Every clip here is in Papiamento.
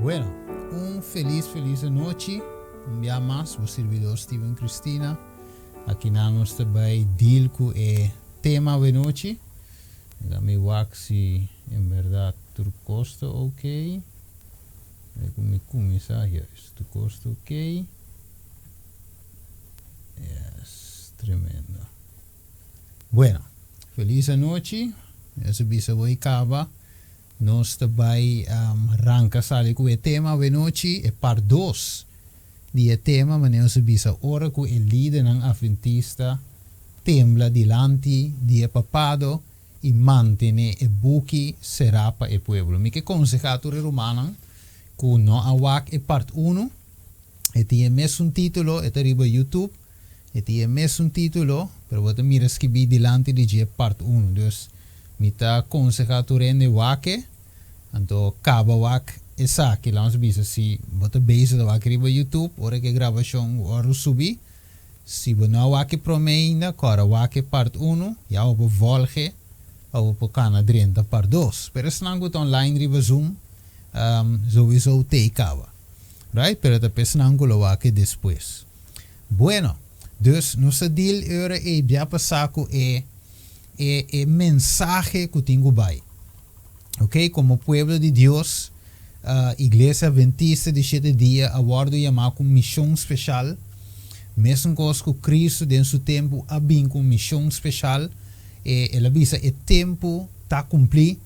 Bueno, un felis felis anochi. Un bia mas, bo servidor Steven Cristina. Aki nan nos ta bai deal ku e tema awenochi. Laga mi wak si en berdad tur kos ta ok. Laga ku mi kuminsá. Juist, tur kos ta ok. Yes, tremendo. Bueno, felis anochi. Mi a bisa bo i kaba. Nos ta bai ranka sali ku e tema awenochi, e part dos di e tema, manera nos a bisa ora ku e lidernan atventista tembla dilanti di e papado i mantené e buki será pa e pueblo. Mi ke konsehá tur e rumannan ku no a wak e part unu, e tin e mesun título, e ta riba YouTube, E tin e mesun título, pero bo ta mira skibí dilanti di dje part unu. Dus, mi ta konsehá tur hende wak e, anto kaba wak esaki. Laga nos bisa si bo ta bezig ta wak riba YouTube ora ku e grabashon wòrdu subí, si bo no a wak e promé ainda, kòrda wak e part unu, ya bo por vòlg'e pa bo por kana drenta part dos. Pero esnan ku ta online riba Zoom, souiso t'ei kaba. Right? Pero ta pa esnan ku lo wak e despues. Bueno, dus nos a deal e ora ei bia pasá ku e e e mensahe ku tin ku bai. Ok, komo pueblo di Dios, Iglesia Adventista di Shete Dia a wòrdu yamá ku mishon speshal, mesun kos ku Kristu den su tempu a bin ku un mishon speshal, e el a bisa e tempu ta kumplí,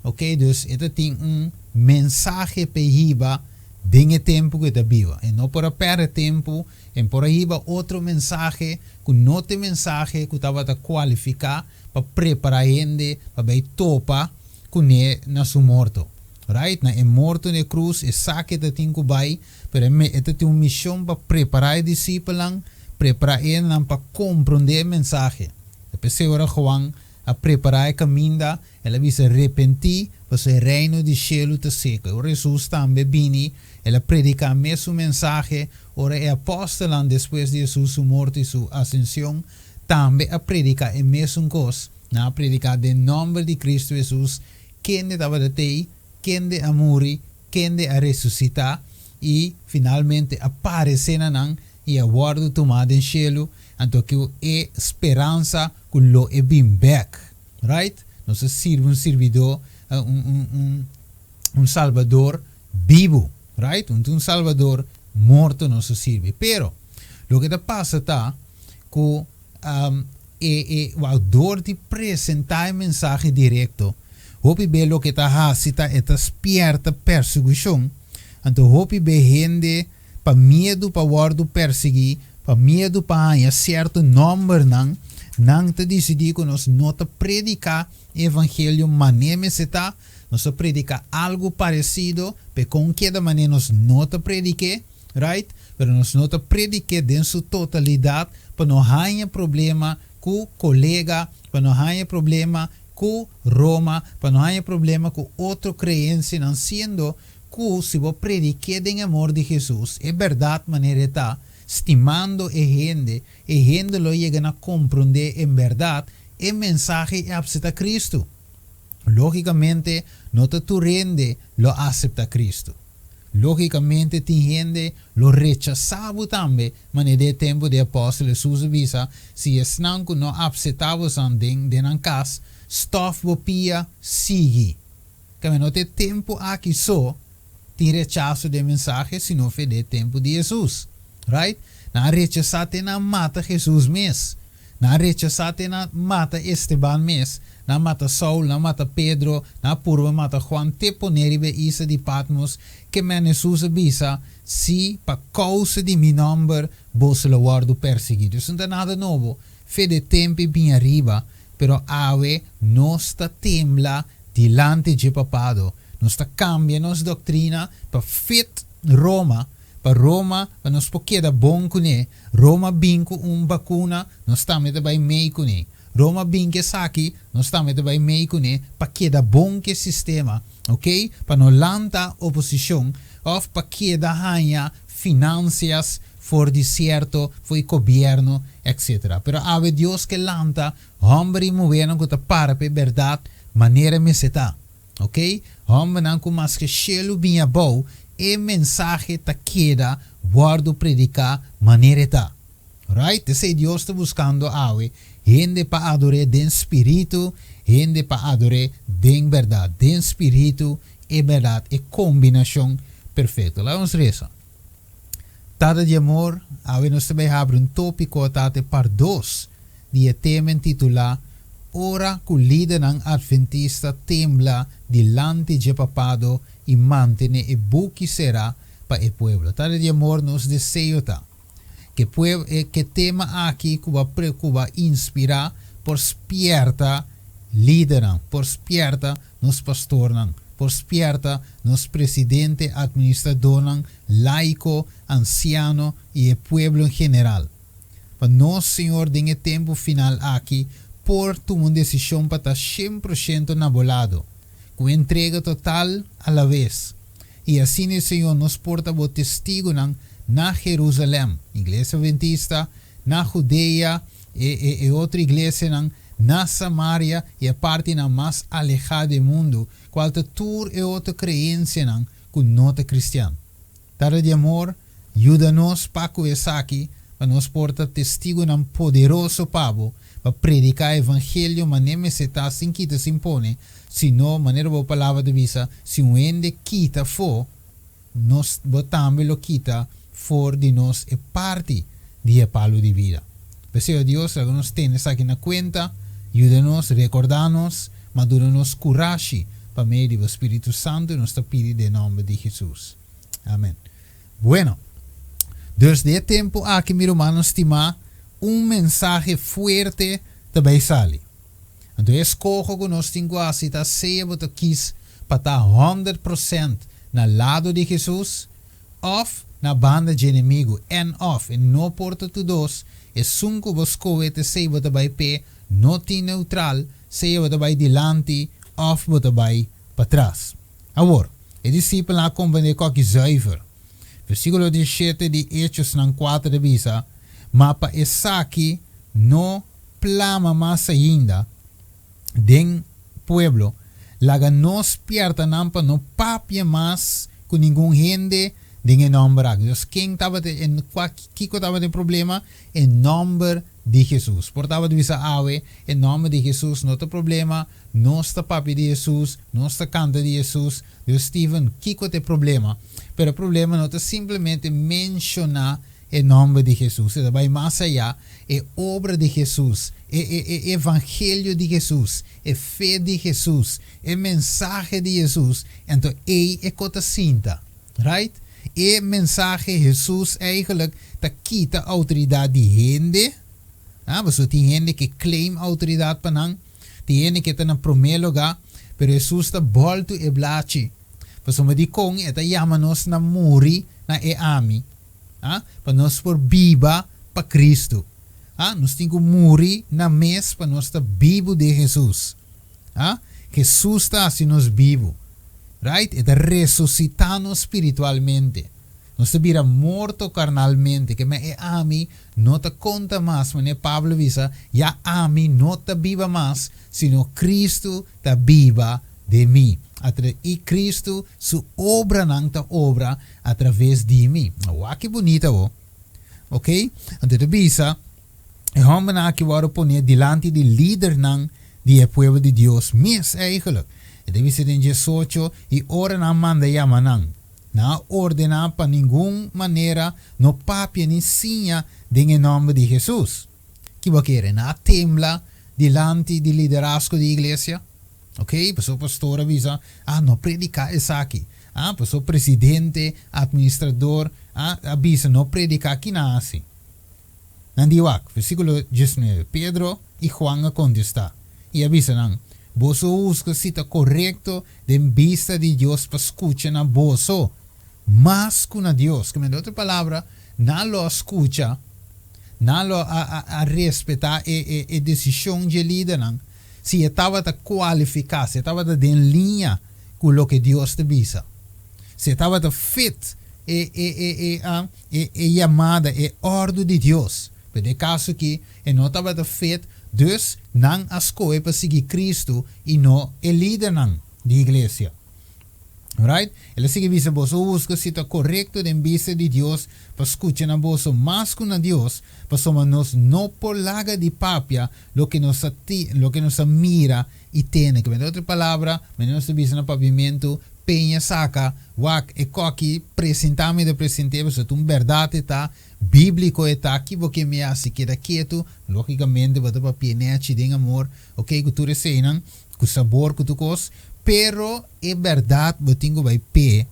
ok, dus e ta tin un mensahe p'e hiba Den e tempu ku e ta biba, e no por a pèrdè tempu, e por a hiba otro mensahe ku no ta e mensahe ku tabata kualifiká pa prepará hende pa bai topa kuné na su morto. Right? Na e morto na e krus, e sa ku e ta tin ku bai, pero e ta tin un mishon pa prepará e disipelnan, prepará enan pa komprondé e mensahe. Ta p'esei ora Juan a prepará e kaminda, El a bisa, Repentí, pasobra e reino di shelu ta seka. I ora Hesus tambe bini, el a prediká mesun mensahe. Ora e apòstelnan, despues di Hesus su morto i su asension, tambe a prediká e mesun kos, nan a prediká den nòmber di Kristu Hesus, kende tabata t'ei, kende a muri, kende a resusitá i finalmente a paresé na nan i a wòrdu tumá den shelu, anto ku e speransa ku lo e bin bèk. Right? Nos a sirbi un sirbidó, un, un, un, un Salbador bibu. Right? Un, un Salbador morto nos a sirbi. Pero, loke ta pasa ta ku um, e, e, wou, dor di presentá e mensahe direkto, hopi be loke ta hasi ta e ta spierta persekushon. Anto hopi be hende pa miedu pa wòrdu persiguí, pa miedu pa haña sierto nòmbernan, nan ta disidí ku nos no ta prediká e evangelio manera mester ta, nos ta prediká algu paresido, pe kon keda manera nos no ta predik'é, right? Pero nos no ta predik'é den su totalidat pa no haña problema ku kolega, pa no haña problema ku Roma, pa no haña problema ku otro kreensianan, siendo Ku si bo predik'é den amor di Hesus, e bèrdat manera e ta, stimando e hende, e hende lo yega na komprondé en bèrdat e mensahe i apseptá Kristu. Lógikamente, no ta tur hende lo aseptá Kristu. Lógikamente, tin hende lo rechasá bo tambe, manera den e tempu di e apòstel Hesus a bisa, Si esnan ku no apseptá bosan den den nan kas, stòf bo pia, sigui. Kende no ta e tempu aki so tin rechaso di e mensahe sino fe den e tempu di Hesus. Right? Nan a rechasá te nan mata Hesus mes. Nan a rechasá te nan mata Esteban mes. Nan a mata Saul, nan a mata Pedro, nan a purba mata Juan te pone riba e isla di Patmos. Ke men Hesus a bisa, Si pa kousa di mi nòmber boso lo wòrdu persiguí. Dus no ta nada nobo. Fe den e tempu e bin ariba, pero awe nos ta tembla Dilanti dje papado, nos ta kambia nos doktrina pa fit Roma, pa Roma, pa nos por keda bon kuné. Roma bin ku un bakuna, nos tambe ta bai mei kuné. Roma bin ku esaki, nos tambe ta bai mei kuné pa keda bon ku e sistema, ok, pa no lanta oposishon òf pa keda haña finansias for di sierto, for e gobièrnu, etcetera. Pero awe Dios ke lanta Hòmber i muhernan ku ta para pa e bèrdat manera mester ta. Ok? Hòmbernan ku maske shelu bini abou, E mensahe ta keda wòrdu prediká manera e ta. Right? Esei Dios ta buskando awe, hende pa ador'é den spiritu, hende pa ador'é den bèrdat. Den spiritu i bèrdat, e kombinashon perfekto. Laga nos resa. Tata di amor, awe nos ta bai habri un tópiko ta te par dos di e tema intitulá Ora ku lidernan Adventista tembla dilanti dje papado i mantené e buki será pa e pueblo. Tata di amor, nos deseo ta ke pue ke tema aki ku bo a pre ku bo a inspirá por spièrta lidernan, por spièrta nos pastornan, por spièrta nos presidente, administradornan, laiko, ansiano i e pueblo en general. Pa nos, Señor, den e tempu final aki por tuma un desishon pa ta 100% na bo lado, ku entrega total alabes. I asina, Señor, nos por ta bo testigunan na Jerusalèm, Iglesia Adventista, na Judea, e e e otro iglesianan, na Samaria i e partinan mas alehá di e mundu, kual ta tur e otro kreensianan ku no ta kristian. Tata di amor, yuda nos pa ku esaki, pa nos por ta testigunan poderoso pa bo, pa prediká evangelio manera mester ta sin kita sin pone, sino, manera bo Palabra ta bisa, si un hende kita afó, nos, bo tambe lo kita for di nos e parti di e palu di bida. P'esei, o Dios, laga nos tene esaki na kuenta, yuda nos, rekordá nos, ma duna nos kurashi pa medio di bo Spiritu Santu, nos ta pidi den nòmber di Hesus. Amen. Bueno, dus di e tempu aki, mi rumannan stimá, un mensahe fuerte ta bai sali. Anto e eskoho ku nos tin ku hasi ta sea bo ta kis pa ta 100% na lado di Hesus òf na banda dje enemigu. En òf, e no por ta tur dos. Esun ku bo skohe ta esei bo ta bai p'e, no tin neutral, sea bo ta bai dilanti òf bo ta bai patras. Awor, e disipelnan a komprendé kòki zuiver. Versíkulo 17 di Echosnan 4 ta bisa, Ma pa esaki no plama mas ainda den pueblo, laga nos spièrta nan pa no papia mas ku ningun hende den e nòmber aki. Entonces, ken tabata e, kua, kiko tabata e problema? E nòmber di Hesus. Por tabata bisa awe, e nòmber di Hesus no ta problema, nos ta papia di Hesus, nos ta kanta di Hesus. Dus Steven, kiko ta e problema? Pero e problema no ta simplemente menshoná e nòmber di Hesus, e ta bai mas ayá, e obra di Hesus, e e e evangelio di Hesus, e fe di Hesus, e mensahe di Hesus, anto ei e ko ta sinta. Right? E mensahe Hesus eigenlijk ta kita outoridat di hende, ah, pasobra tin hende ke claim outoridat pa nan, tin hende ke ta na promé lugá, pero Hesus ta bòltu e blachi, pasobra dikon e ta yama nos na muri na e ami? Ah, pa nos por biba pa Cristo. Ah, nos tin cu muri na mes pa nos ta bibu den Jesus. Ah, Jesus ta haci nos bibu. Right? E ta resucita nos spiritualmente. Nos ta bira morto carnalmente, ke men e ami no ta conta mas, manera Pablo bisa, ya ami no ta biba mas, sino Cristo ta biba den mi. I Cristo su obranan ta obra a traves di mi. Wak ki bunita bo. Ok? Anto e ta bisa, e hòmbernan aki wòrdu poné dilanti di lidernan di e pueblo di Dios mes eigenlijk. E ta bisa den 18, I ora nan manda yama nan, nan a ordená pa ningun manera no papia ni siña den e nòmber di Hesus. Ki bo kere? Nan a tembla dilanti di liderazgo di iglesia? Ok, pasobra pastor a bisa, ah, no prediká esaki. Ah, pasobra presidente, administrador, ah, a bisa no prediká, ki nan a hasi? Nan di wak, versíkulo 19, Pedro i Juan a kontestá i a bisa nan, Boso husga si ta korekto den bista di Dios pa skucha na boso mas ku na Dios. Ku den otro palabra, nan lo a skucha, nan lo a a a respetá e e e desishon dje lidernan si e tabata kualifiká, si e tabata den liña ku loke Dios ta bisa. Si e tabata fit e e e e a e e yamada, e òrdu di Dios. Pero den e kaso aki e no tabata fit, dus nan a skohe pa sigui Kristu i no e lidernan di iglesia. Right? El a sigui bisa, Boso husga si ta korekto den bista di Dios pa skucha na boso mas ku na Dios, pasobra nos no por laga di papia loke nos a loke nos a mira i tende. Ku otro palabra, manera nos ta bisa na papiamentu, peña saka, wak e koki presentá mi ta present'é, pasobra ta un bèrdat e ta, bíbliko e ta, ki bo ke mi hasi? Keda ketu? Lógikamente bo ta papia nèchi den amor, oke, ku tur eseinan. Ku sabor ku tur kos, pero e bèrdat bo tin ku bai p'e,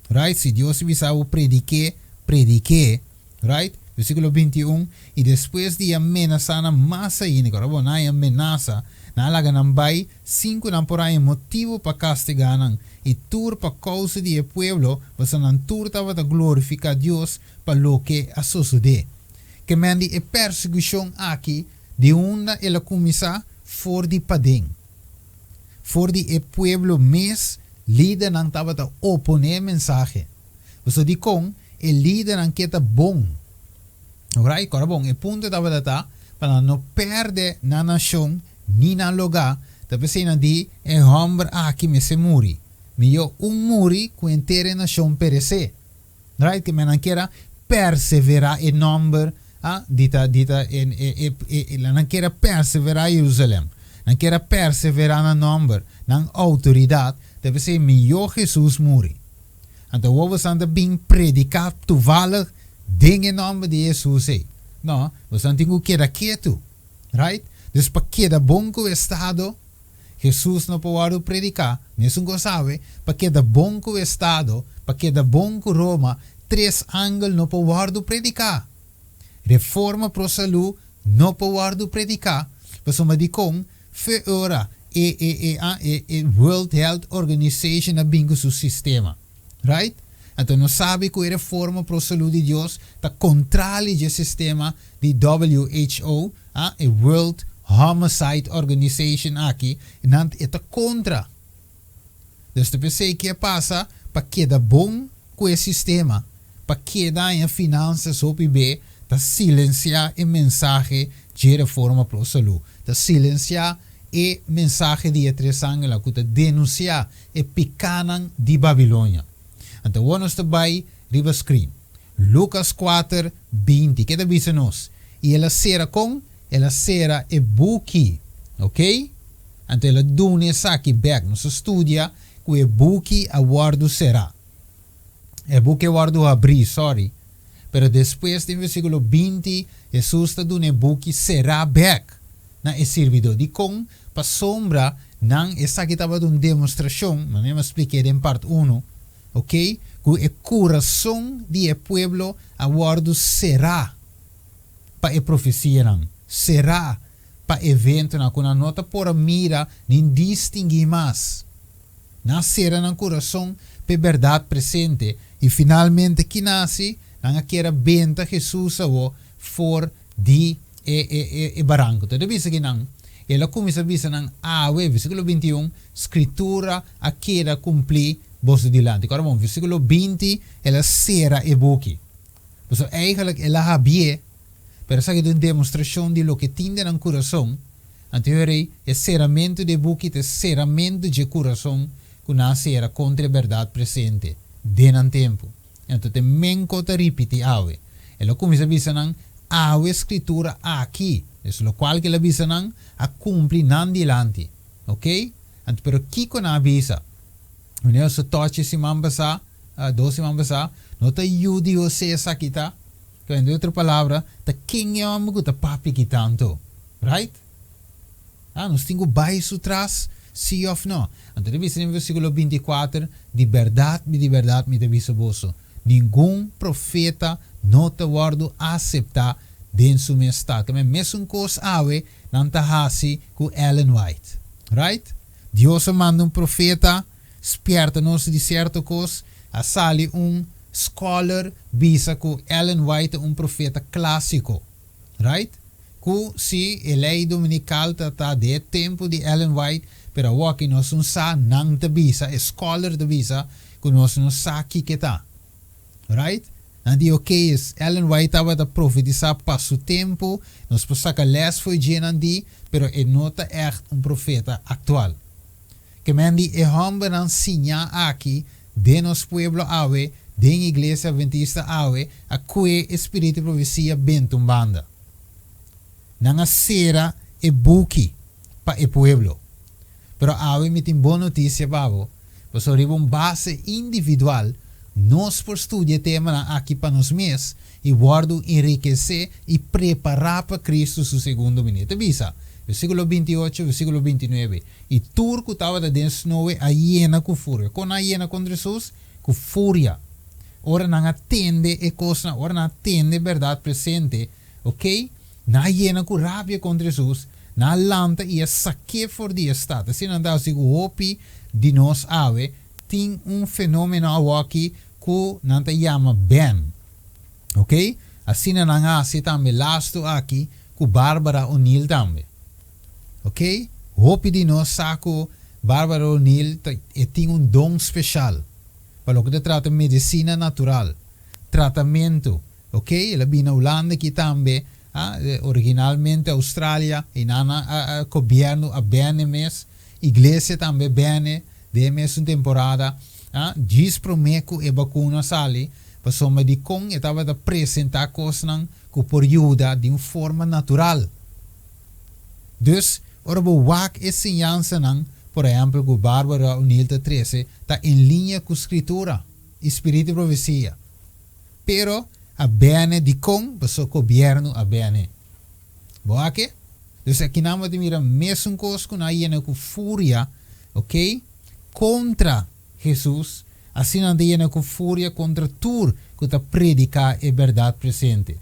right? Si Dios bisa bo predik'é, predik'é, right? Versíkulo 21, I despues di a menasá nan mas ainda, ku ora bo nan a menasa, nan a laga nan bai sin ku nan por haña motibu pa kastigá nan, i tur pa kousa di e pueblo, pasobra nan tur tabata glorifiká Dios pa loke a sosodé. Ke men di e persekushon aki Di unda el a kuminsá? For di paden. For di e pueblo mes lidernan tabata oponé e mensahe. Pasobra dikon e lidernan ke ta bon? Orait, kòrda bon, e punto tabata ta pa nan no pèrdè nan nashon ni nan lugá, ta p'esei nan di, E hòmber aki mester muri. Mihó un muri ku henter e nashon peresé. Right, ke men nan kier a perseverá e nòmber ah, di ta, di ta, e, e, e, e, nan kier a perseverá Jerusalèm. Nan kier a perseverá nan nòmber, nan outoridat, ta p'esei mihó Hesus muri. Anto awor bosan ta bin prediká tuvallig den e nòmber di Hesus ei. No, bosan tin ku keda ketu. Right? Dus pa keda bon ku estado, Hesus no por wòrdu prediká, mesun kos awe, pa keda bon ku estado, pa keda bon ku Roma, tres angel no por wòrdu prediká. Reforma pro salú no por wòrdu prediká, pasobra dikon? Fe ora e e e a e e World Health Organization a bin ku su sistema. Right? Anto nos sabi ku e reforma pro salú di Dios ta kontrali dje sistema di WHO, a e World Homicide Organization aki, nan e ta kontra. Dus ta p'esei ke a pasa pa keda bon ku e sistema, pa keda haña finansas hopi be, ta silensiá e mensahe dje reforma pro salú, ta silensiá e mensahe di e tres angelnan ku ta denunsiá e pikánan di Babilonia. Anto awor nos ta bai riba screen. Lukas kuater, 20, ke ta bisa nos? I el a sera kon? El a sera e buki. Ok? Anto el a duna esaki bek. Nos a studia ku e buki a wòrdu será. E buki a wòrdu habrí, sorry. Pero despues den versíkulo 20, Hesus ta duna e buki será bek na e sirbidó. Dikon? Pasobra nan esaki tabata un demostrashon, manera mi a splik'é den part unu, ok, ku e kurason di e pueblo a wòrdu será pa e profesianan, será pa eventonan ku nan no ta por a mira ni distinguí mas. Nan a sera nan kurason pa e bèrdat presente, i finalmente ki nan hasi? Nan a kier a benta Hesus awor for di e e e e baranku. Ta bisa ki nan, el a kuminsá bisa nan, Awe, versíkulo 21, Skritura a keda kumplí boso dilanti. Kòrda bon, versíkulo 20, el a sera e buki. Pasobra eigenlijk el a habié, pero esaki ta un demostrashon di loke tin den nan kurason. Anto e rei, e seramentu di e buki ta e seramentu dje kurason ku nan a sera kontra e bèrdat presente den nan tempu. Anto te menko ta ripiti awe. El a kuminsá bisa nan, Awe Skritura aki, es lokual ku el a bisa nan, a kumpli nan dilanti. Oke? Anto pero kiko nan a bisa? Meneer su tòchi siman pasá, dos siman pasá, no ta yu di José esaki ta? Ku den otro palabra, ta ken e hòmber ku ta papia aki tantu? Right? Ah, nos tin ku bai su tras, sí òf nò? Anto ta bisa den versíkulo 24, Di bèrdat, di bèrdat mi ta bisa boso, ningun profeta no ta wòrdu aseptá den su mes stat. Keme mesun kos awe nan ta hasi ku Ellen White. Right? Dios a manda un profeta spièrta nos di sierto kos, a sali un scholar bisa ku Ellen White ta un profeta klásiko. Right? Ku si e lei dominikal ta ta de e tempu di Ellen White, pero awoki nos no sa, nan ta bisa, e scholar ta bisa, ku nos no sa kiko e ta. Right? Nan di ok, Ellen White tabata profetisá pa su tempu, nos por saka lès fo'i dje nan di, pero e no ta ègt un profeta aktual. Ke men di e hòmbernan siñá aki Den nos pueblo awe, den iglesia adventista awe, a kue e spiritu di profesia benta un banda. Nan a sera e buki pa e pueblo. Pero awe mi tin bon notisia pa bo, pasobra riba un base individual nos por studia e temanan aki pa nos mes i wòrdu enrikesé i prepará pa Kristu su segundo binida. Ta bisa, versíkulo 28, versíkulo 29, I tur ku tabata den snoe a yena ku furia. Kon nan a yena kontra Hesus? Ku furia. Ora nan a tende e kosnan, ora nan a tende e bèrdat presente, ok, nan a yena ku rabia kontra Hesus, nan a lanta i a sak'é for di e stat. Asina nan ta hasi ku hopi di nos awe. Tin un fenómeno awoki ku nan ta yama ban. Ok, asina nan a hasi tambe lastu aki ku Barbara O'Neill tambe. Ok, hopi di nos sa ku Barbara O'Neill ta e tin un don speshal pa loke ta trata medisina natural, tratamentu. Ok, el a bini na Hulanda aki tambe, ah, originalmente Australia, i nan a a gobierno a bene mes, iglesia tambe bene den e mesun temporada, ah, djis prome ku e bakuna sali, pasobra dikon e tabata presenta kosnan ku por yuda di un forma natural. Dus, ora bo wak e siñansanan, por ehèmpel ku Barbara O'Neill ta trese, ta en liña ku Skritura i spiritu di profesia. Pero a bene dikon? Pasobra gobièrnu a bene. Bo wak e? Dus akinan bo ta mira mesun kos ku nan a yena ku furia, oke, kontra Hesus, asina nan ta yena ku furia kontra tur ku ta prediká e bèrdat presente.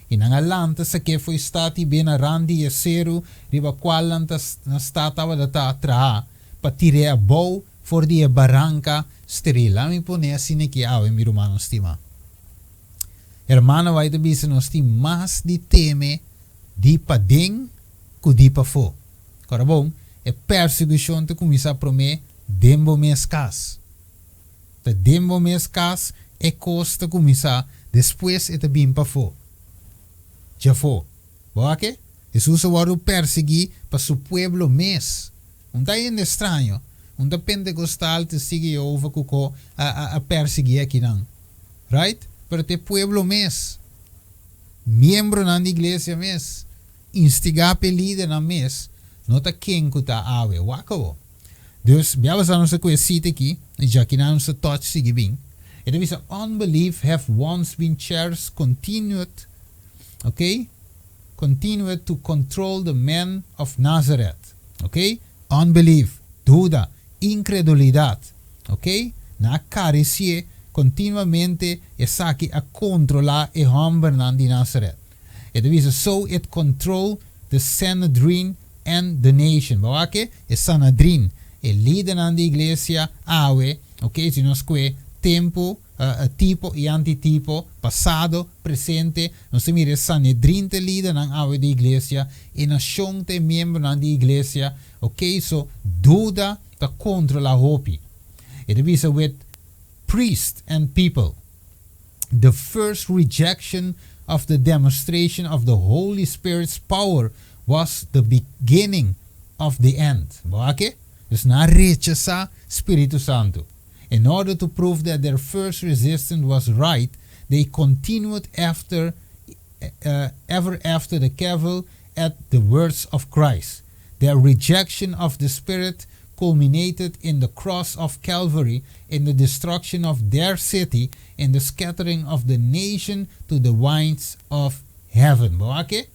I nan a lanta sak'é fo'i stat i bena rand di e seru riba kual nan ta nan stat tabata ta traha, pa tir'é abou for di e baranka steril. Laat mi pone asina aki awe, mi rumannan stimá. Hermana White ta bisa nos tin mas di teme di paden ku di pafó. Kòrda bon, e persekushon ta kuminsá promé den bo mes kas. Ta den bo mes kas e kos ta kuminsá, despues e ta bin pafó. Djafó. Bo wak e? Hesus a wòrdu persiguí pa su pueblo mes. Un ta hende straño, un ta pentekostal, Testigo Jehova ku ko a a a persiguí akinan. Right? Pero ta e pueblo mes. Miembronan di iglesia mes. Instigá p'e lidernan mes, no ta ken ku ta awe. Wak awo. Dus, bia basá nos ta ku e sita aki, i djakinan nos ta touch sigui bin. E ta bisa, Unbelief have once been cherished continued, ok, continued to control the men of Nazareth. Ok, unbelief, duda, inkredulidat, ok, nan a karisié kontinuamente esaki a kontrolá e hòmbernan di Nazareth. E ta bisa, So it control the Sanhedrin and the nation. Bo wak e? E Sanhedrin, e lidernan di iglesia awe, ok, si nos kue tempu, tipo i antitipo, pasado, presente, nos ta mira e Sanhedrin ta e lidernan awe di iglesia, e nashon ta e miembronan di iglesia, ok, so duda ta kontrola hopi. E ta bisa with priest and people. The first rejection of the demonstration of the Holy Spirit's power was the beginning of the end. Bo wak e? Dus nan a rechasá Spiritu Santu. In order to prove that their first resistance was right, they continued after ever after the cavil at the words of Christ. Their rejection of the Spirit culminated in the cross of Calvary, in the destruction of their city, in the scattering of the nation to the winds of heaven. Bo wak e?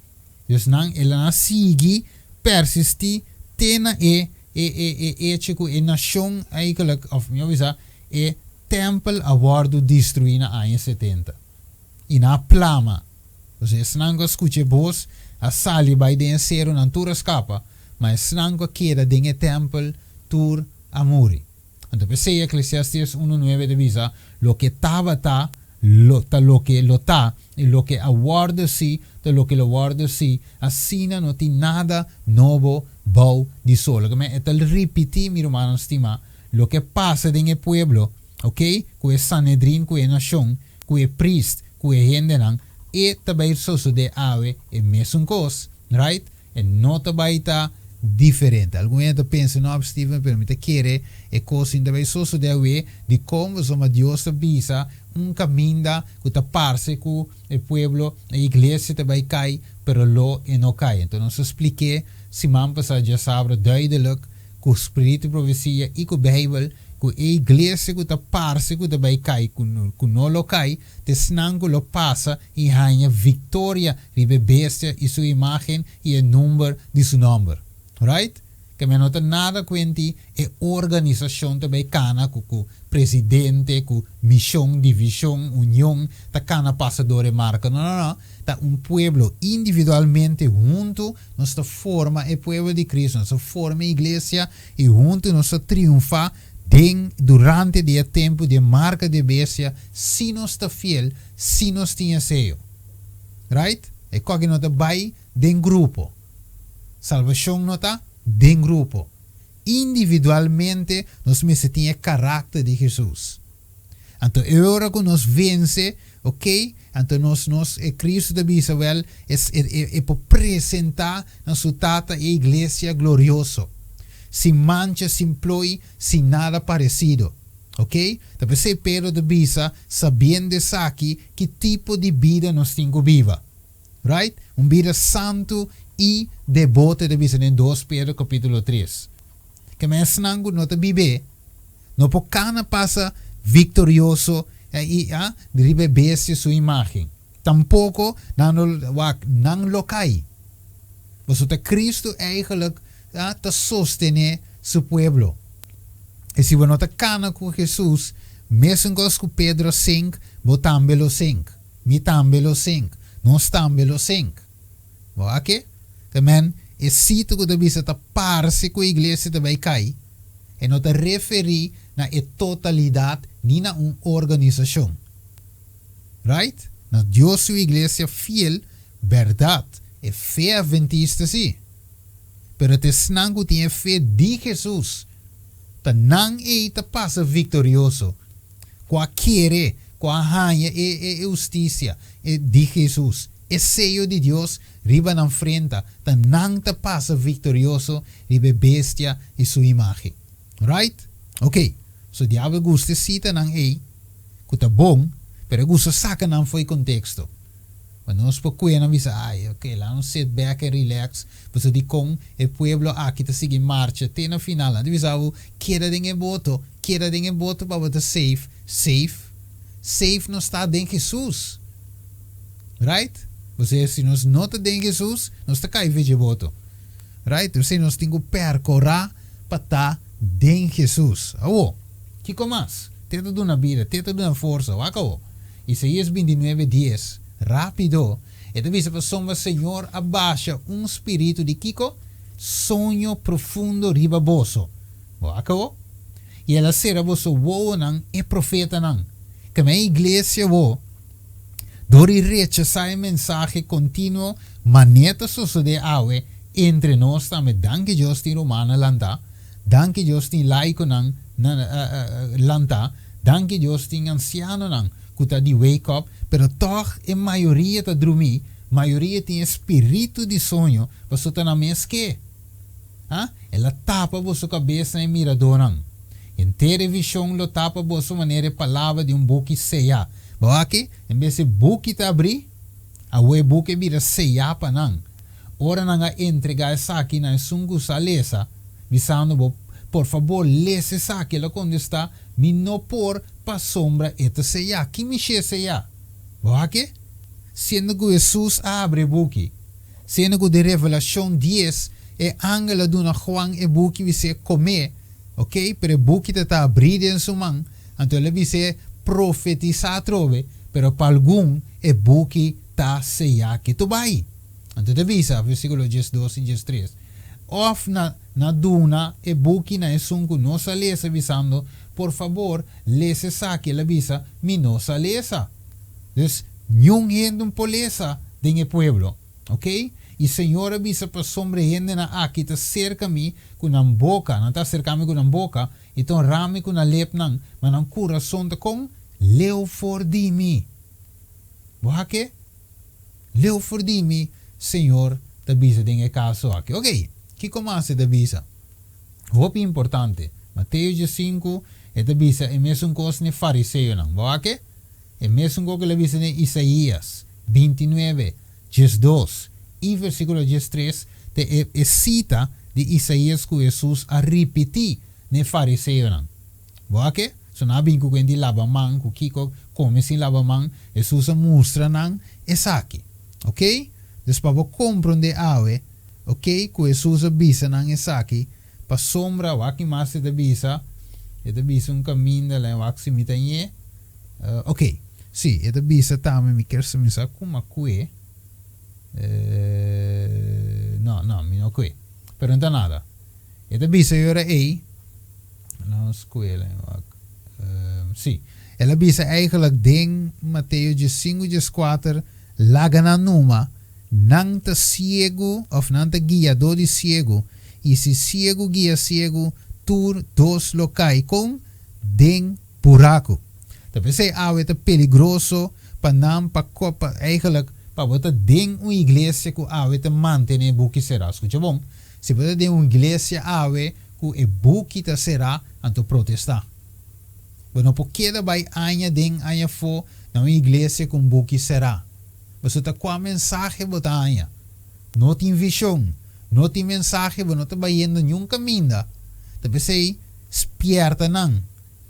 Dus nan el a sigui persistí te na e e e e echo ku e nashon eigenlijk, òf mihó bisa, e tèmpel a wòrdu destruí na aña setenta. I nan a plama. Pues esnan ku a skucha e bos a sali bai den e serunan tur a skapa, ma esnan ku a keda den e tèmpel tur a muri. Anto p'esei Eklesiastes unu nuebe ta bisa, Loke tabata, lo ta loke lo ta, i loke a wòrdu si, ta loke lo wòrdu si, asina no tin nada nobo bou di sol. Loke men e ta ripití, mi rumannan stimá, loke pasa den e pueblo, oke, ku e Sanedrin, ku e nashon, ku e priest, ku e hendenan, e ta bai sosodé awe e mesun kos, right? E no ta bai ta diferente. Algun hende ta pensa, No, Steven, pero mi ta kere e kos sin ta bai sosodé awe. Dikon? Pasobra Dios ta bisa un kaminda ku ta parse ku e pueblo, e iglesia ta bai kai, pero lo e no kai. Anto nos a splik'é siman pasá djasabra duidelik ku spiritu di profesia i ku Beibel ku e iglesia ku ta parse ku ta bai kai, ku ku no lo kai, ta esnan ku lo pasa i haña viktoria riba e bestia i su imágen i e number di su nòmber. Right? Ke men no ta nada kuenti e organisashon ta bai kana ku ku presidente, ku mishon, divishon, union ta kana pasa dor e marka. No, no, no. Ta un pueblo individualmente huntu nos ta forma e pueblo di Cristo, nos ta forma e iglesia i huntu nos ta triunfa den durante di e tempu di e marka di e bestia si nos ta fiel, si nos tin e seyo. Right? E koki no ta bai den grupo. Salbashon no ta den grupo. Individualmente nos mester tin e karakter di Hesus. Anto e ora ku nos vense, ok, anto nos nos e Kristu ta bisa wèl e e e por presentá na su Tata e iglesia glorioso, sin mancha, sin ploi, sin nada paresido. Ok, ta p'esei Pedro ta bisa, sabiendo esaki, ki tipo di bida nos tin ku biba. Right? Un bida santu i deboto, e ta bisa den dos Pedro kapítulo tres. Keme esnan ku no ta bib'é, no por kana pasa viktorioso i a riba e bestia su imágen. Tampoko nan lo wak, nan lo kai. Pasobra ta Kristu eigenlijk ta sostené su pueblo. I si bo no ta kana ku Hesus, mesun kos ku Pedro a sink, bo tambe lo sink. Mi tambe lo sink. Nos tambe lo sink. Bo a ke? Te men, e sito ku ta bisa ta parse ku e iglesia ta bai kai, e no ta referí na e totalidat ni na un organisashon. Right? Na Dios su iglesia fiel, bèrdat, e fe adventista sí. Pero ta esnan ku tin e fe di Hesus, ta nan ei ta pasa viktorioso. Ku a kere, ku a haña e e hustisia e di Hesus, e seyo di Dios riba nan frenta, ta nan ta pasa viktorioso riba e bestia i su imágen. Right? Ok. So diabel gusta e sitanan ei, ku ta bon, pero e gusta saka nan fo'i konteksto. Pa nos por kue nan bisa, Ai, ok, laga nos sit back and relax, pasobra dikon e pueblo aki ta sigui marcha te na final. Nan ta bisa bo, keda den e boto, keda den e boto pa bo ta safe. Safe? Safe nos ta den Hesus. Right? Pasobra si nos no ta den Hesus, nos ta kai for dje boto. Right? P'esei nos tin ku perkorá pa ta den Hesus. Awo, kiko mas? Te ta duna bida, te ta duna forsa. Wak awo. Isaías bintinuebe dies, Rápido, e ta bisa pasobra Señor a basha un spiritu di kiko? Soño profundo riba boso. Bo a kabo? I el a sera boso wowonan, e profetanan. Keme e iglesia bo, dor di rechasá e mensahe kontinuo manera ta sosodé awe entre nos tambe. Danki Dios tin rumannan lantá, danki Dios tin laikonan lantá. Danki Dios tin ansianonan ku ta di wake up, pero tòg e mayoria ta drumí, mayoria tin e spiritu di soño pasobra ta nan mes ke. Ha? El a tapa boso kabes na e miradónan. Henter e vishon lo tapa boso manera e palabra di un buki seyá. Bo aki, en bes e buki ta abrí, awor e buki a bira seyá pa nan. Ora nan a entregá esaki na esun ku sa lesa, bisando bo, Por fabor, lesa esaki, el a kontestá, Mi no por, pasobra e ta seyá. Ki mishé seyá? Bo a ke? Siendo ku Hesus a abri e buki, siendo ku den Revelashon dies e angel a duna Juan e buki bis'é kom'é, ok, pero e buki ta ta abrí den su man, anto el a bis'é profetisá atrobe, pero pa algun e buki ta seyá ketu bai. Anto ta bisa, versíkulo diesdos i diestres, Òf na na duna e buki na esun ku no sa lesa, bisando, Por fabor, lesa esaki. El a bisa, Mi no sa lesa. Dus, niun hende un por lesa den e pueblo. Ok? I Señor a bisa, Pasobra e hendenan aki ta serka mi ku nan boka, nan ta aserká mi ku nan boka, i ta honrá mi ku nan lepnan, ma nan kurason ta kon? Leu for di mi. Bo hak-e? Leu for di mi, Señor ta bisa den e kaso aki. Ok, Kiko mas e ta bisa? Hopi importante. Mateo 15, e ta bisa e mesun kos n'e fariseonan. Bo wak e? E mesun kos ku el a bisa den Isaías 29, 12 i versíkulo 13 ta e e sita di Isaías ku Hesus a ripití n'e fariseonan. Bo wak e? So nan a bin ku kuent di laba man, ku kiko kome sin laba man, Hesus a mustra nan esaki. Oké? Dus pa bo komprondé awe, oké, ku Hesus a bisa nan esaki, pasobra, wak ki mas e ta bisa, e ta bisa un kaminda, lei wak si mi ta ñe, oké, si, e ta bisa tambe, mi kier sa mi sa kuma kue, no, no, mi no kue, pero no ta nada. E ta bisa e ora ei, nos kue, lei wak, si, el a bisa eigenlijk den Mateo 15, 14, Laga nan numa, nan ta siegu òf nan ta guiadó di siegu, i si siegu guia siegu, tur dos lo kai kon? Den buraku. Ta p'esei awe ta peligroso pa nan pa pa eigenlijk pa bo ta den un iglesia ku awe ta mantené e buki será. Skucha bon, si bo ta den un iglesia awe ku e buki ta será, anto protestá. Bo no por keda bai aña den aña afó na un iglesia ku un buki será. Pasobra ta kua mensahe bo ta haña? No tin vishon, no tin mensahe, bo no ta bayendo niun kaminda. Ta p'esei, spièrta nan,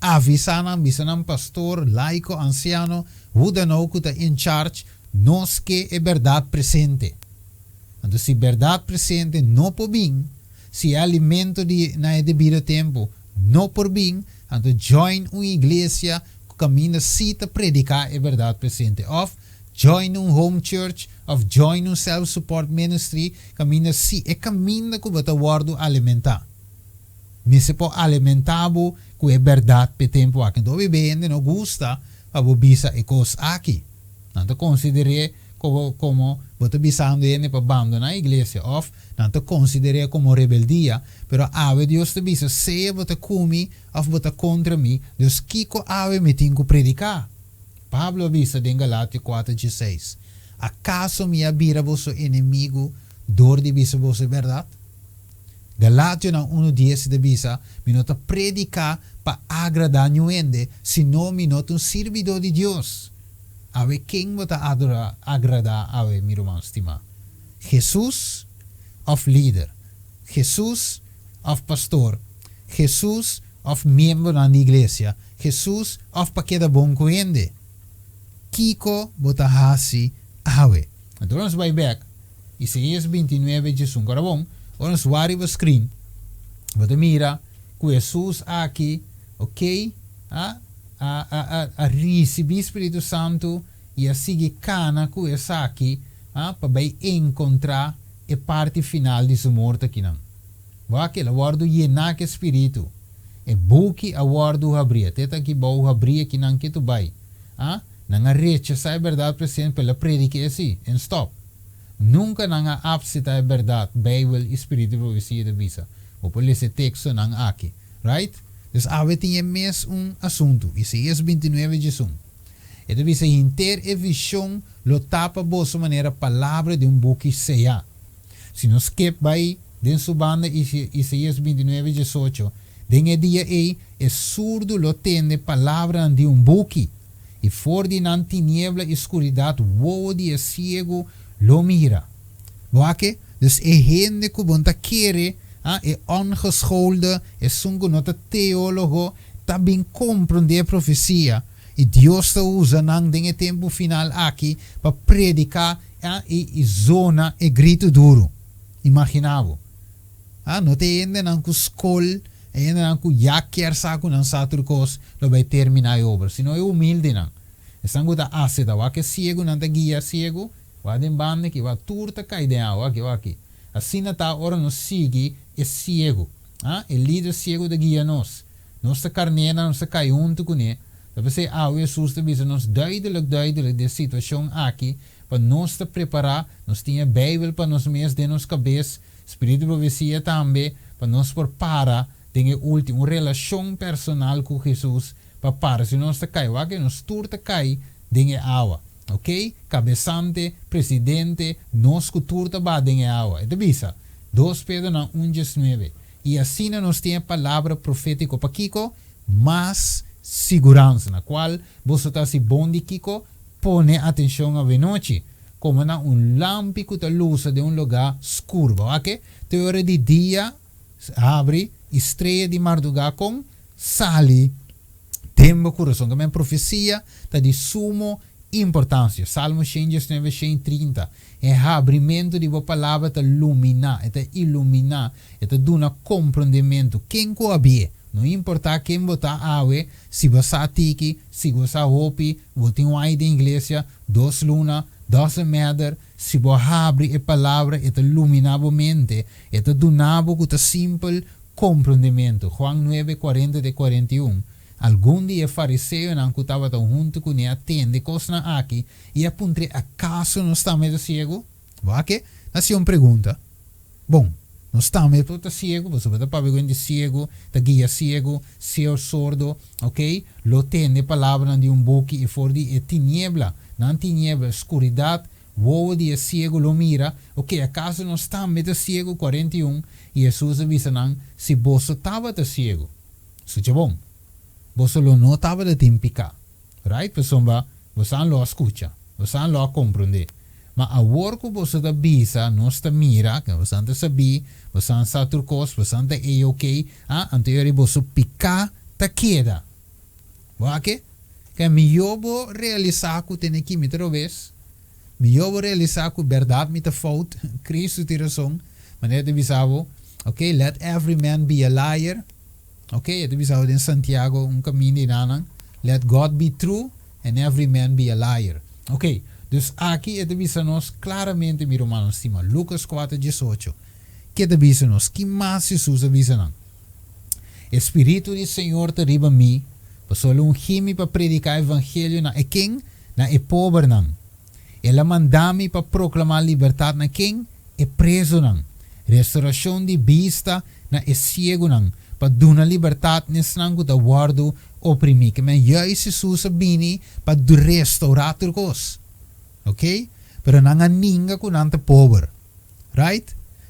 avisá nan, bisa nan pastor, laiko, ansiano, who dan nou ku ta in charge, nos ke e bèrdat presente. Anto si bèrdat presente no por bin, si e alimento di na e debido tempu no por bin, anto join un iglesia ku kaminda sí ta prediká e bèrdat presente. Òf join un home church òf join un self support ministry kaminda sí e kaminda ku bo ta wòrdu alimentá. Mester por alimentá bo ku e bèrdat p'e tempu aki. Anto hopi be hende no gusta pa bo bisa e kos aki. Nan ta konsider'é komo komo bo ta bisando hende pa bandoná iglesia òf nan ta konsider'é komo rebeldia. Pero awe Dios ta bisa, sea bo ta ku mi òf bo ta kontra mi, dus kiko awe mi tin ku prediká? Pablo a bisa den Galatio kuater dieseis, Akaso mi a bira boso enemigu dor di bisa boso e bèrdat? Galationan unu dies ta bisa, Mi no ta prediká pa agradá niun hende, sino mi no ta un sirbidó di Dios. Awe ken bo ta adorá, agradá awe, mi ruman stimá? Hesus òf lider? Hesus òf pastor? Hesus òf miembronan di iglesia? Hesus òf pa keda bon ku hende? Kiko bo ta hasi awe? Anto nos bai bèk Isaías 29 djesun. Ora bon, ora nos wak riba screen, bo ta mira ku Hesus aki, ok, a a a a risibí Spiritu Santu i a sigui kana ku esaki, a pa bai enkontrá e parti final di su morto akinan. Wak, el a wòrdu yená ku e Spiritu. E buki a wòrdu habrí. A teta aki bou habrí akinan ketu bai. A Nan a rechasá e bèrdat present pa el a predik'é sí, en stòp. Nunka nan a apsitá e bèrdat, Beibel i spiritu di profesia ta bisa. Bo por lesa e tekstonan aki. Right? Dus awe tin e mes un asuntu. Isaías 29 diesun. E ta bisa, Henter e vishon lo ta pa boso manera palabra di un buki seyá. Si nos skip bai den su banda Isaías 29 18, Den e dia ei e surdu lo tende palabranan di un buki, i for di nan tiniebla i skuridat wowo di e siegu lo mira. Bo a ke? Dus e hende ku bo no ta kere, ha, e ongeschoolde, esun ku no ta teólogo, ta bin komprondé e profesia, i Dios ta usa nan den e tempu final aki pa prediká, ha, i zona e gritu duru. Imaginá bo. Ha, no ta e hendenan ku skol, e hendenan ku ya kier sa ku nan sa tur kos lo bai terminá e obra, sino e humildenan. Esnan ku ta aseta, wak e siegunan ta guia siegu, wak den banda aki, wak tur ta kai den awa, wak aki. Asina ta ora nos sigui e siegu. Ha, e lider siegu ta guia nos. Nos ta karnénan, nos ta kai huntu kuné. Ta p'esei awe Hesus ta bisa nos duidelik, duidelik di e situashon aki, pa nos ta prepará, nos tin e Beibel pa nos mes den nos kabes, Spiritu profesia tambe pa nos por para den e ultimo, un relashon personal ku Hesus pa para si nos ta kai, wak nos tur ta kai den e awa, ok, kabesante, presidente, nos ku tur ta baha den e awa, e ta bisa. 2 Pedronan un diesnuebe. I asina nos tin e palabra profétiko pa kiko? Mas siguransa, na kual boso ta hasi bon di kiko? Pone atenshon awenochi, komo na un lampi ku ta lusa den un lugá skur. Bo wak e? Te ora di dia habri i strea di mardugá kon sali den bo kurason. Ke men profesia ta di sumo importansia. Salmo 119, 130. E habrimentu di bo palabra ta luminá, e ta iluminá, e ta duna komprondementu. Ken ku a bié? No importá ken bo ta awe, si bo sa tiki, si bo sa hopi, bo tin un aña den iglesia, dos luna, doesn't matter, si bo habri e palabra e ta luminá bo mente, e ta duna bo ku ta simpel komprondementu. Juan nuebe, kuarenta te 41. Algun di e fariseonan ku tabata huntu kuné a tende kosnan aki i a puntr'é, Akaso nos tambe ta siegu? Wak e hasi un pregunta. Bon, nos tambe por ta siegu, pasobra ta papia ku hende siegu ta guia siegu, seor sordo, ok, lo tende palabranan di un buki i for di e tiniebla, nan tiniebla, skuridat, wowo di e siegu lo mira, ok, akaso nos tambe ta siegu? 41, I Hesus a bisa nan, Si boso tabata siegu, Skucha bon, boso lo no tabata tin piká, right? Pasobra bosan lo a skucha, bosan lo a komprondé. Ma awor ku boso ta bisa, nos ta mira, ke bosan ta sabí, bosan sa tur kos, bosan ta A-OK, ah, anto e ora boso piká ta keda. Bo a ke? Ke mihó bo realisá ku tene ki mi ta robes, mihó bo realisá ku bèrdat mi ta fout, Kristu tin rason, manera ta bisa bo, ok, let every man be a liar, Ok, e ta bisa den Santiago un kaminda di nanan, Let God be true and every man be a liar. Ok, dus aki e ta bisa nos klaramente, mi rumannan stima, Lukas kuater diesocho, ke ta bisa nos? Ki mas Hesus a bisa nan? E Spiritu di Señor ta riba mi, pasobra El a ungí mi pa prediká evangelio na e ken? Na e pobernan. El a manda mi pa proklamá libertat na ken? E prezunan. Restorashon di bista na e siegunan, pa duna libertat n'esnan ku ta wòrdu oprimí. Ke men juis Hesus a bini pa restourá tur kos. Oke? Pero nan a ninga ku nan ta pober. Right?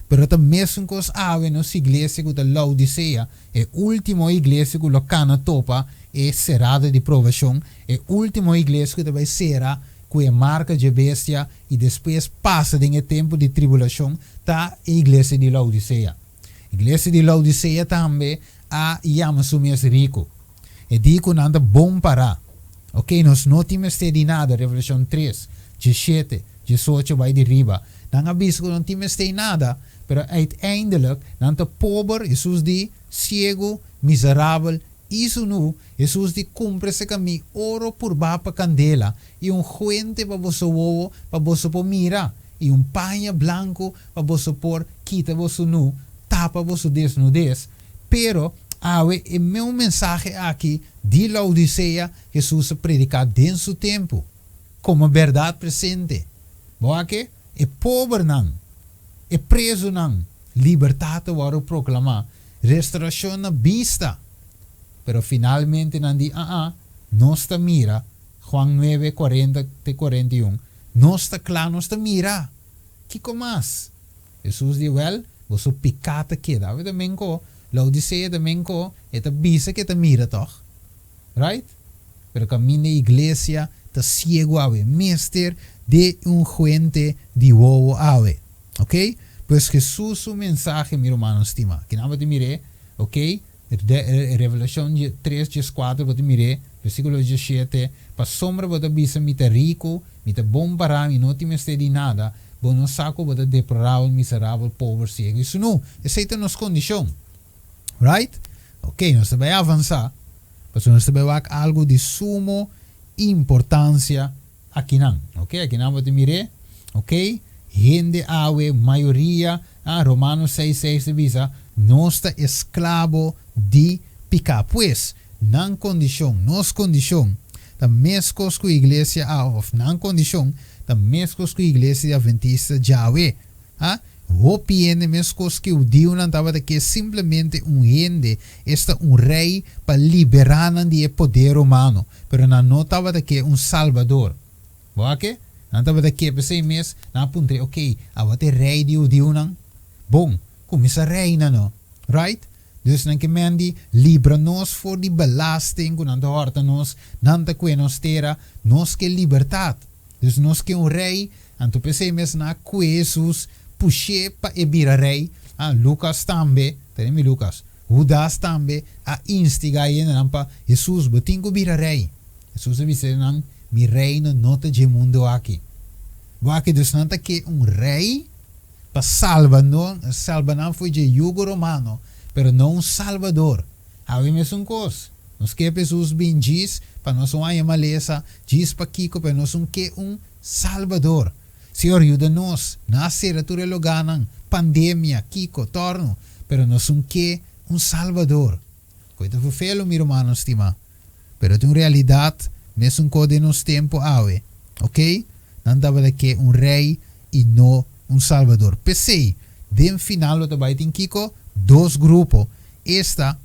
Pero ta mesun kos awe nos iglesia ku ta Laodisea, e último iglesia ku lo kana topa e serada di probashon, e último iglesia ku ta bai sera ku e marka dje bestia i despues pasa den e tempu di tribulashon, ta e iglesia di Laodisea. Iglesia di Laodisea tambe a yama su mes riku. E di ku nan ta bon pará. Oke, nos no tin mester di nada, Revelashon tres, diesshete, diesocho bai di riba. Nan a bisa ku no tin mester di nada, pero uiteindelijk nan ta pober, Hesus di, siegu, miserabel i sunú. Hesus di, Kumpra esei mi oro purbá pa kandela i un huente pa boso wowo pa boso por mira, i un paña blanku pa boso por kita boso nu, tapa boso desnudes. Pero, awe e meun mensahe aki di Laodisea Hesus a prediká den su tempu, komo bèrdat presente. Bo a ke? E pobernan, e prezunan, libertat ta wòrdu proklamá, restorashon na bista. Pero finalmente nan di, Aa, nos ta mira, Juan nuebe, kuarenta te 41, nos ta kla, nos ta mira! Kiko mas? Hesus di, Wèl, boso piká ta keda. Awe ta menko, Laodisea ta menko, e ta bisa ku e ta mira tòg. Right? Pero kaminda e iglesia ta siegu awe. Mester di un huente di wowo awe. Ok? Pues Hesus su mensahe, mi rumannan stima. Kinan bo ta mir'é? Ok? Revelashon tres dieskuater bo ta mir'é, versíkulo diesshete, Pasobra bo ta bisa, Mi ta riku, mi ta bon pará, mi no tin mester di nada, bo no sa ku bo ta deplorabel, miserabel, pober, siegu i sunú. Esei ta nos kondishon. Right? Ok, nos ta bai avansá, pasobra nos ta bai wak algu di sumo importansia akinan. Ok, akinan bo ta mir'é. Ok, hende awe, mayoria, ah, Romanos seis seis ta bisa, nos ta esklabo di piká. Pues, nan kondishon, nos kondishon, ta meskos ku iglesia awe, òf nan kondishon ta meskos ku iglesia di Adventista djawe. Ah, hopi hende meskos ku e hudiunan tabata ke simplemente un hende, esta un rei, pa liberá nan di e poder romano, pero nan no tabata ke un salbador. Bo a ke? Nan tabata ke p'esei mes, nan a puntr'é, Oké, abo ta e rei di hudiunan? Bon, Kuminsá reina no. Right? Dus nan ke men di libra nos for di belasting ku nan ta hòrta nos, nan ta kue nos tera, nos ke libertat. Dus nos ke un rei, anto p'esei mes nan a kue Hesus push'é pa e bira rei. Ah, Lukas tambe, ta den mi Lukas, Hudas tambe a instigá e hendenan pa, Hesus, bo tin ku bira rei. Hesus a bisa nan, Mi reino no ta dje mundu aki. Bo aki dus nan ta ke un rei pa salba no, salba nan for dje yugo romano, pero no un salbador. Awe mesun kos. Nos ke pa Hesus bin djis pa nos un haña malesa, djis pa kiko, pero nos un ke un salbador. Señor yuda nos, nan a sera tur e loganan, pandemia, kiko, torno, pero nos un ke un salbador. Koe ta vervelo, mi rumannan stimá, pero ta un realidat mesun ko den nos tempu awe, ok? Nan tabata ke un rei i no un salbador. P'esei, den final lo ta bai tin kiko? Dos grupo, esta,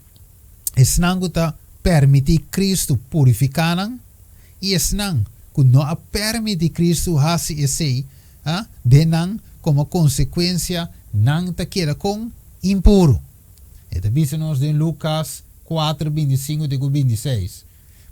esnan ku ta permití Kristu purifiká nan i esnan ku no a permití Kristu hasi esei, a, den nan, komo konsekuensia nan ta keda kon? Impuru. E ta bisa nos den Lukas kuater, 25 te ku 26.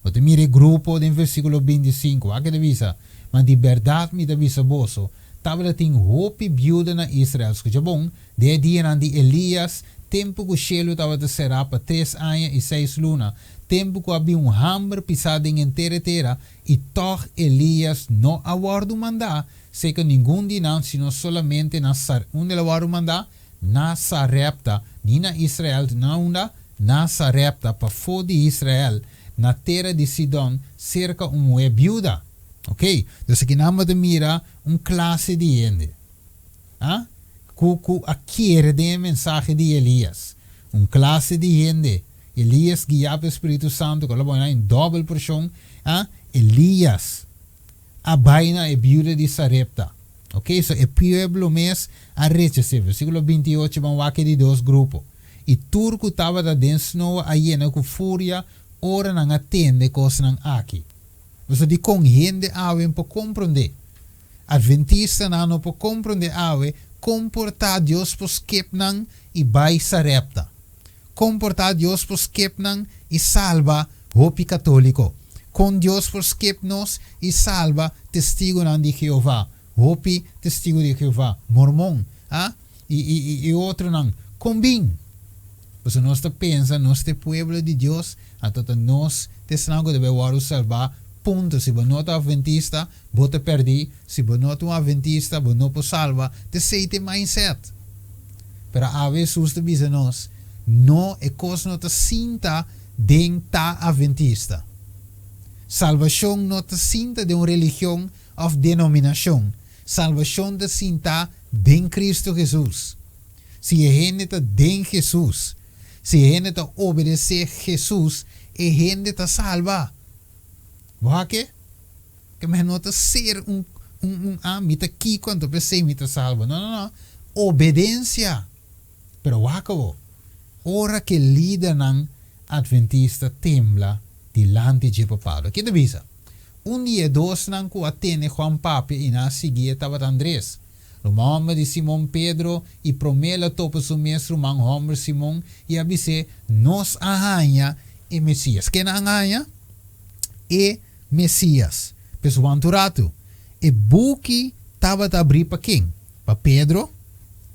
Bo ta mira e grupo den versíkulo 25. Wak e ta bisa, Ma di bèrdat mi ta bisa boso, tabata tin hopi biuda na Israel, skucha bon, den e dianan di Elías, tempu ku shelu tabata será pa tres aña i seis luna, tempu ku a bin un hamber pisá den henter e tera, i tòg Elías no a wòrdu mandá serka ningun di nan, sino solamente na Sar, unda el a wòrdu mandá? Na Sarepta, ni na Israel, na unda? Na Sarepta, pafó di Israel, na tera di Sidon, serka un muhé biuda. Ok, dus aki nan bo ta mira un klase di hende, ah, ku ku a kere den e mensahe di Elias. Un klase di hende, Elias guiá pa e Spiritu Santu, ku a lo pone nan en dòbel porshon, ah, Elias a bai na e biuda di Sarepta. Ok, so e pueblo mes a rechas'é. Versíkulo 28, ban wak e di dos grupo. I tur ku tabata den snoa a yena ku furia ora nan a tende kosnan aki. Pasobra dikon hende awe no por komprondé? Adventistanan no por komprondé awe kon por ta Dios por skep nan i bai Sarepta. Kon por ta Dios por skep nan i salba hopi katóliko? Kon Dios por skep nos i salba Testigunan di Jehová, hopi Testigu di Jehová, mormon, a, i, i, i, i otronan? Kon bin? Pasobra nos ta pensa nos ta e pueblo di Dios, anto ta nos ta esnan ku ta bai wòrdu salbá, punto. Si bo no ta adventista, bo ta pèrdí, si bo no ta un adventista, bo no por salba. Ta esei ta e mindset. Pero awe Hesus ta bisa nos, No, e kos no ta sinta den ta adventista. Salbashon no ta sinta den un religion òf denominashon. Salbashon ta sinta den Kristu Hesus. Si e hende ta den Hesus, si e hende ta obedesé Hesus, e hende ta salba. Bo ha ke? Ke men no ta ser un un un ah mi ta kiko anto p'esei mi ta salba. No no no. Obedensia. Pero wak awo, ora ke lidernan adventista tembla dilanti dje papado. Ke ta bisa? Un di e dosnan ku a tene Juan papia i nan a siguié tabata Andres. Ruman hòmber di Simon Pedro i promé el a topa su mes ruman hòmber Simon i a bis'é, Nos a haña e Mesías. Ken nan a haña? E Mesías. Pues wantu ratu, e buki tabata abrí pa ken? Pa Pedro?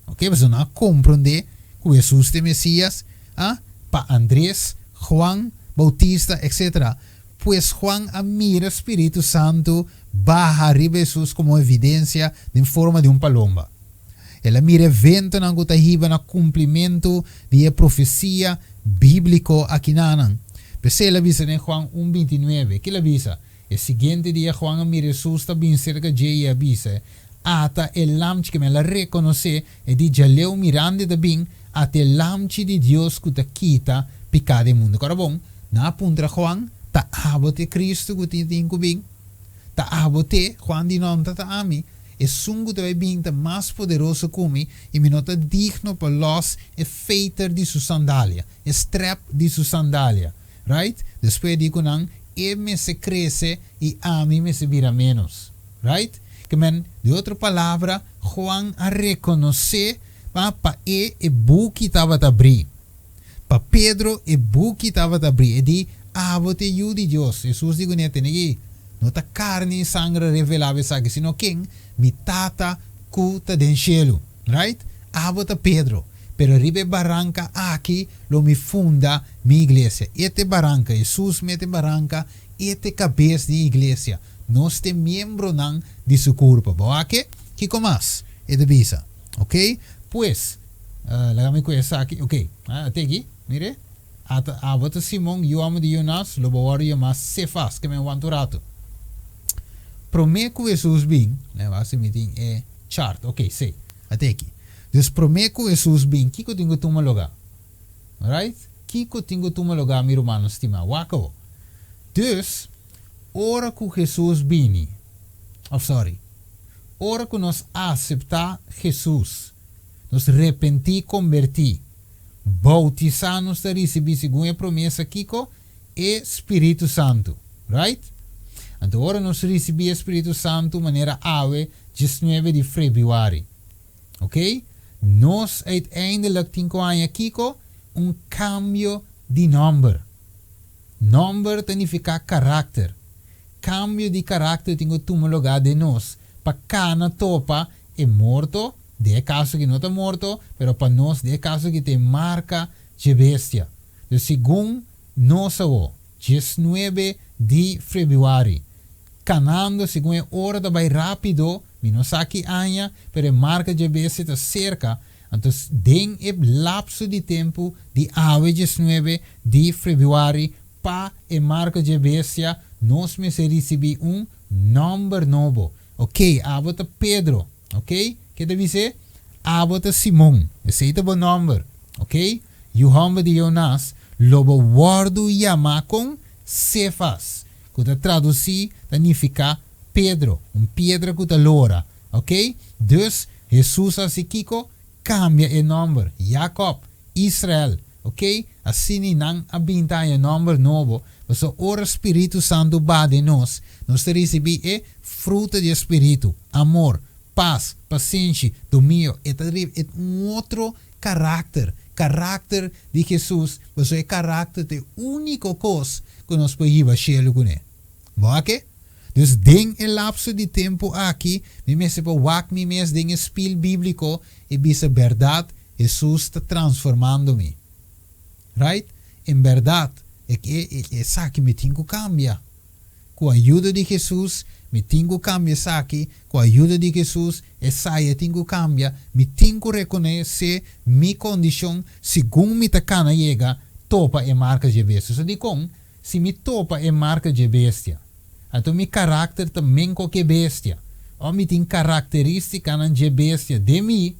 Ok, pasobra nan a komprondé ku Hesus ta e Mesías, a pa Andres, Juan Boutista, etcétera. Pues Juan a mira spiritu santu baha riba Hesus komo evidensia den forma di un palomba. El a mira eventonan ku ta hiba na kumplimentu di e profesia bíbliko akinanan. P'esei el a bisa den Juan un 29. Kil a bisa? E siguiente dia Juan a mira Hesus ta bin serka dje i a bisa, Ata e Lamchi, keme el a rekonosé e di djaleu mirando e ta bin, ata e Lamchi di Dios ku ta kita piká di e mundu. Kòrda bon, nan a puntra Juan, Ta abo ta e Kristu ku tin tin ku bin? Ta abo t'e? Juan di, No, no ta ta ami. Esun ku ta bai bin ta mas poderoso ku mi, i mi no ta digno pa lòs e feiter di su sandalia, e strèp di su sandalia. Right? Despues di ku nan, e mester krese i ami mester bira ménos. Right? Ke men, di otro palabra, Juan a rekonosé Pa pa e e buki tabata habrí. Pa Pedro e buki tabata habrí. E di, Abo ta e Yu di Dios. Hesus di kuné, Tene aki, no ta karni i sanger a revelá bo esaki, sino ken? Mi Tata ku ta den shelu. Right? Abo ta Pedro, pero riba e baranka aki lo mi funda mi iglesia. E ta e baranka, Hesus mes ta e baranka, e ta e kabes di e iglesia. Nos ta e miembronan di su kurpa. Bo wak e? Kiko mas e ta bisa? Ok, pues, laga mi ku esaki. Ok, a teki, mire. Ata, abo ta Simon, yu amo di Jonas, lo bo wòrdu yamá Sefas, ke men wanta un ratu. Promé ku Hesus bin, lei wak si mi tin e chart, ok, sí, a teki. Dus promé ku Hesus bin, kiko tin ku tuma lugá? Alright? Kiko tin ku tuma lugá, mi rumannan stimá? Wak awo. Dus, ora ku Hesus bini, òf sòri, ora ku nos aseptá Hesus, nos repentí, kombertí, boutisá nos ta risibí segun e promesa kiko? E Spiritu Santu. Right? Anto ora nos risibí e Spiritu Santu manera awe diesnuebe di febrüari. Ok? Nos uiteindelijk tin ku haña kiko? Un kambio di nòmber. Nòmber ta nifiká karakter. Kambio di karakter tin ku tuma lugá den nos pa kana topa e morto, den e kaso aki no ta morto, pero pa nos den e kaso aki ta e marka dje bestia. Dus segun nos awo, diesnuebe di febrüari, kanando segun e ora ta bai rápido, mi no sa ki aña, pero e marka dje bestia ta serka, anto den e lapso di tempu di awe diesnuebe di febrüari pa e marka dje bestia, nos mester risibí un nòmber nobo. Oké, abo ta Pedro. Oké, ke ta bis'é? Abo ta Simon. Esei ta bo nòmber. Oké, yu hòmber di Jonas, lo bo wòrdu yamá kon Sefas, ku ta tradusí ta nifiká Pedro, un piedra ku ta lora. Oké, dus Hesus a hasi kiko? Kambia e nòmber, Jakòb, Israel. Oké, asina nan a bin ta haña nòmber nobo, pasobra ora Spiritu Santu baha den nos, nos ta risibí e fruta di e Spiritu, amor, pas, pasenshi, dominio. E ta e un otro karakter, karakter di Hesus, pasobra e karakter ta e úniko kos ku nos por hiba shelu kuné. Bo a ke? Dus den e lapso di tempu aki, mi mester por wak mi mes den e spil bíbliko i bisa bèrdat, Hesus ta transformando mi. Right? En bèrdat, e e esaki mi tin ku kambia. Ku ayuda di Hesus, mi tin ku kambia esaki, ku ayuda di Hesus, esaya tin ku kambia, mi tin ku rekonosé mi kondishon segun mi ta kana yega topa e marka dje bestia. So dikon? Si mi topa e marka dje bestia, anto mi karakter ta menko ku e bestia, òf mi tin karakterístikanan dje bestia den mi,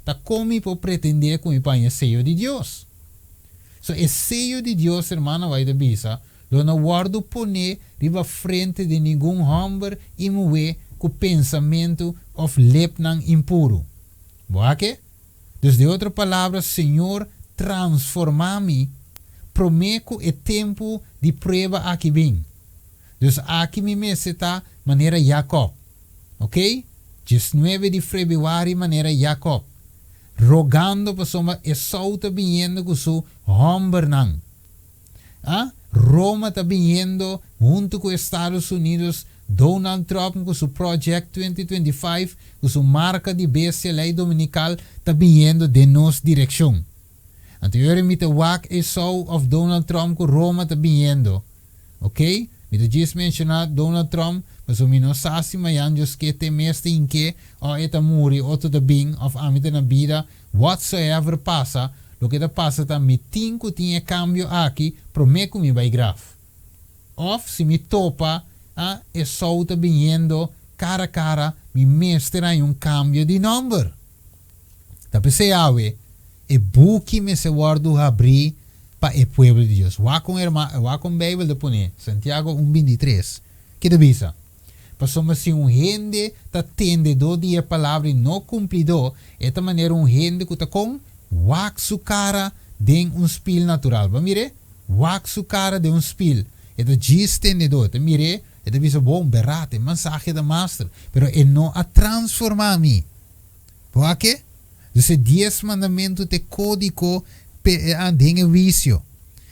ta kon mi por pretendé ku mi paña e seyo di Dios? So e seyo di Dios, hermano White a bisa, lo no wòrdu poné riba frente di ningun hòmber i muhé ku pensamentu òf lepnan impuru. Bo a ke? Dus den otro palabra, Señor transformá mi promé ku e tempu di prueba aki bin. Dus aki mi mester ta manera Jakòb. Oké? Diesnuebe di febrüari manera Jakòb, rogando pasobra Esou ta biniendo ku su hòmbernan. A Roma ta biniendo huntu ku Estados Unidos, Donald Trump ku su Project 2025, ku su marka di bestia lei dominikal ta biniendo den nos direkshon. Anto yori mi ta wak Esou of Donald Trump ku Roma ta biniendo. Ok, mi ta djis menshoná Donald Trump pasobra mi no sa si mayan Dios ke te mes ta hink'é o e ta muri otro ta bin of ami ta na bida Whatsoever pasa, loke ta pasa ta mi tin ku tin e kambio aki promé ku mi bai graf. Òf si mi topa a Esou ta biniendo kara kara mi mester haña un kambio di nòmber. Ta p'esei awe e buki mester wòrdu habrí pa e pueblo di Dios. Wak kon herma, wak kon Beibel ta pone, Santiago un bintitres. Ke ta bisa? Pasobra si un hende ta tendedó di e palabra i no kumplidó, e ta manera un hende ku ta kon wak su kara den un spil natural. Bo a mir'é? Wak su kara den un spil. E ta djis tendedó. E ta mir'é, e ta bisa, Bon, bèrdat, e mensahe ta master, pero e no a transformá mi. Bo a ke? Dus e dies mandamentu ta e kódigo p'e den e huisio.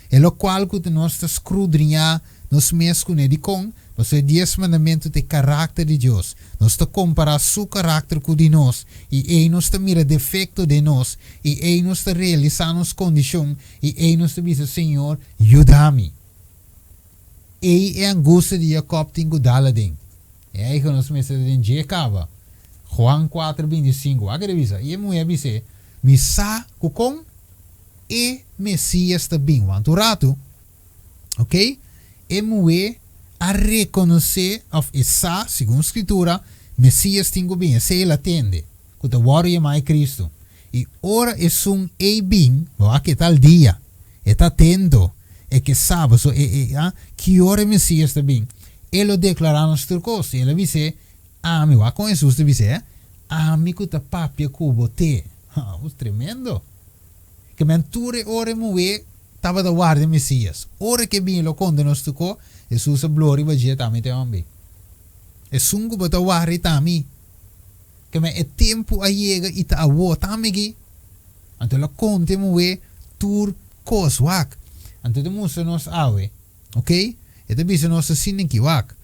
E lokual ku nos ta skrudriñá nos mes kuné. Dikon? Pasobra e Dies Mandamentu ta e karakter di Dios. Nos ta kompará Su karakter ku di nos, i ei nos ta mira defekto den nos, i ei nos ta realisá nos kondishon, i ei nos ta bisa, Señor, yuda mi. Ei e angustia di Jakòb tin ku dal aden. E eigen nos mester ta den dje kaba. Juan kuater 25, wak e ta bisa, I e muhé a bis'é, Mi sa ku kon e Mesías ta bin. Want un ratu, ok, e muhé a rekonosé òf e sa, segun Skritura, Mesías tin ku bin. Esei el a tende, ku ta wòrdu yamá e Kristu. I ora esun ei bin, bo a ke tal dia, e ta atento, e ke sa, pasobra e, e, a, ki ora e Mesías ta bin, e lo deklará nos tur kos. I el a bis'é, Ami, wak kon Hesus ta bis'é, Ami ku ta papia ku bo te. Ha, tremendo! Ke men tur e ora e muhé tabata warda e Mesías. Ora ke bini lo konta nos tokó, Hesus a bló riba dje, Ta mi ta e hòmber. Esun ku bo ta warda i ta mi. Ke men e tempu a yega i ta awor, ta mi aki. Anto el a konta e muhé tur kos. Wak! Anto e ta mustra nos awe, oke? E ta bisa nos asina aki, wak!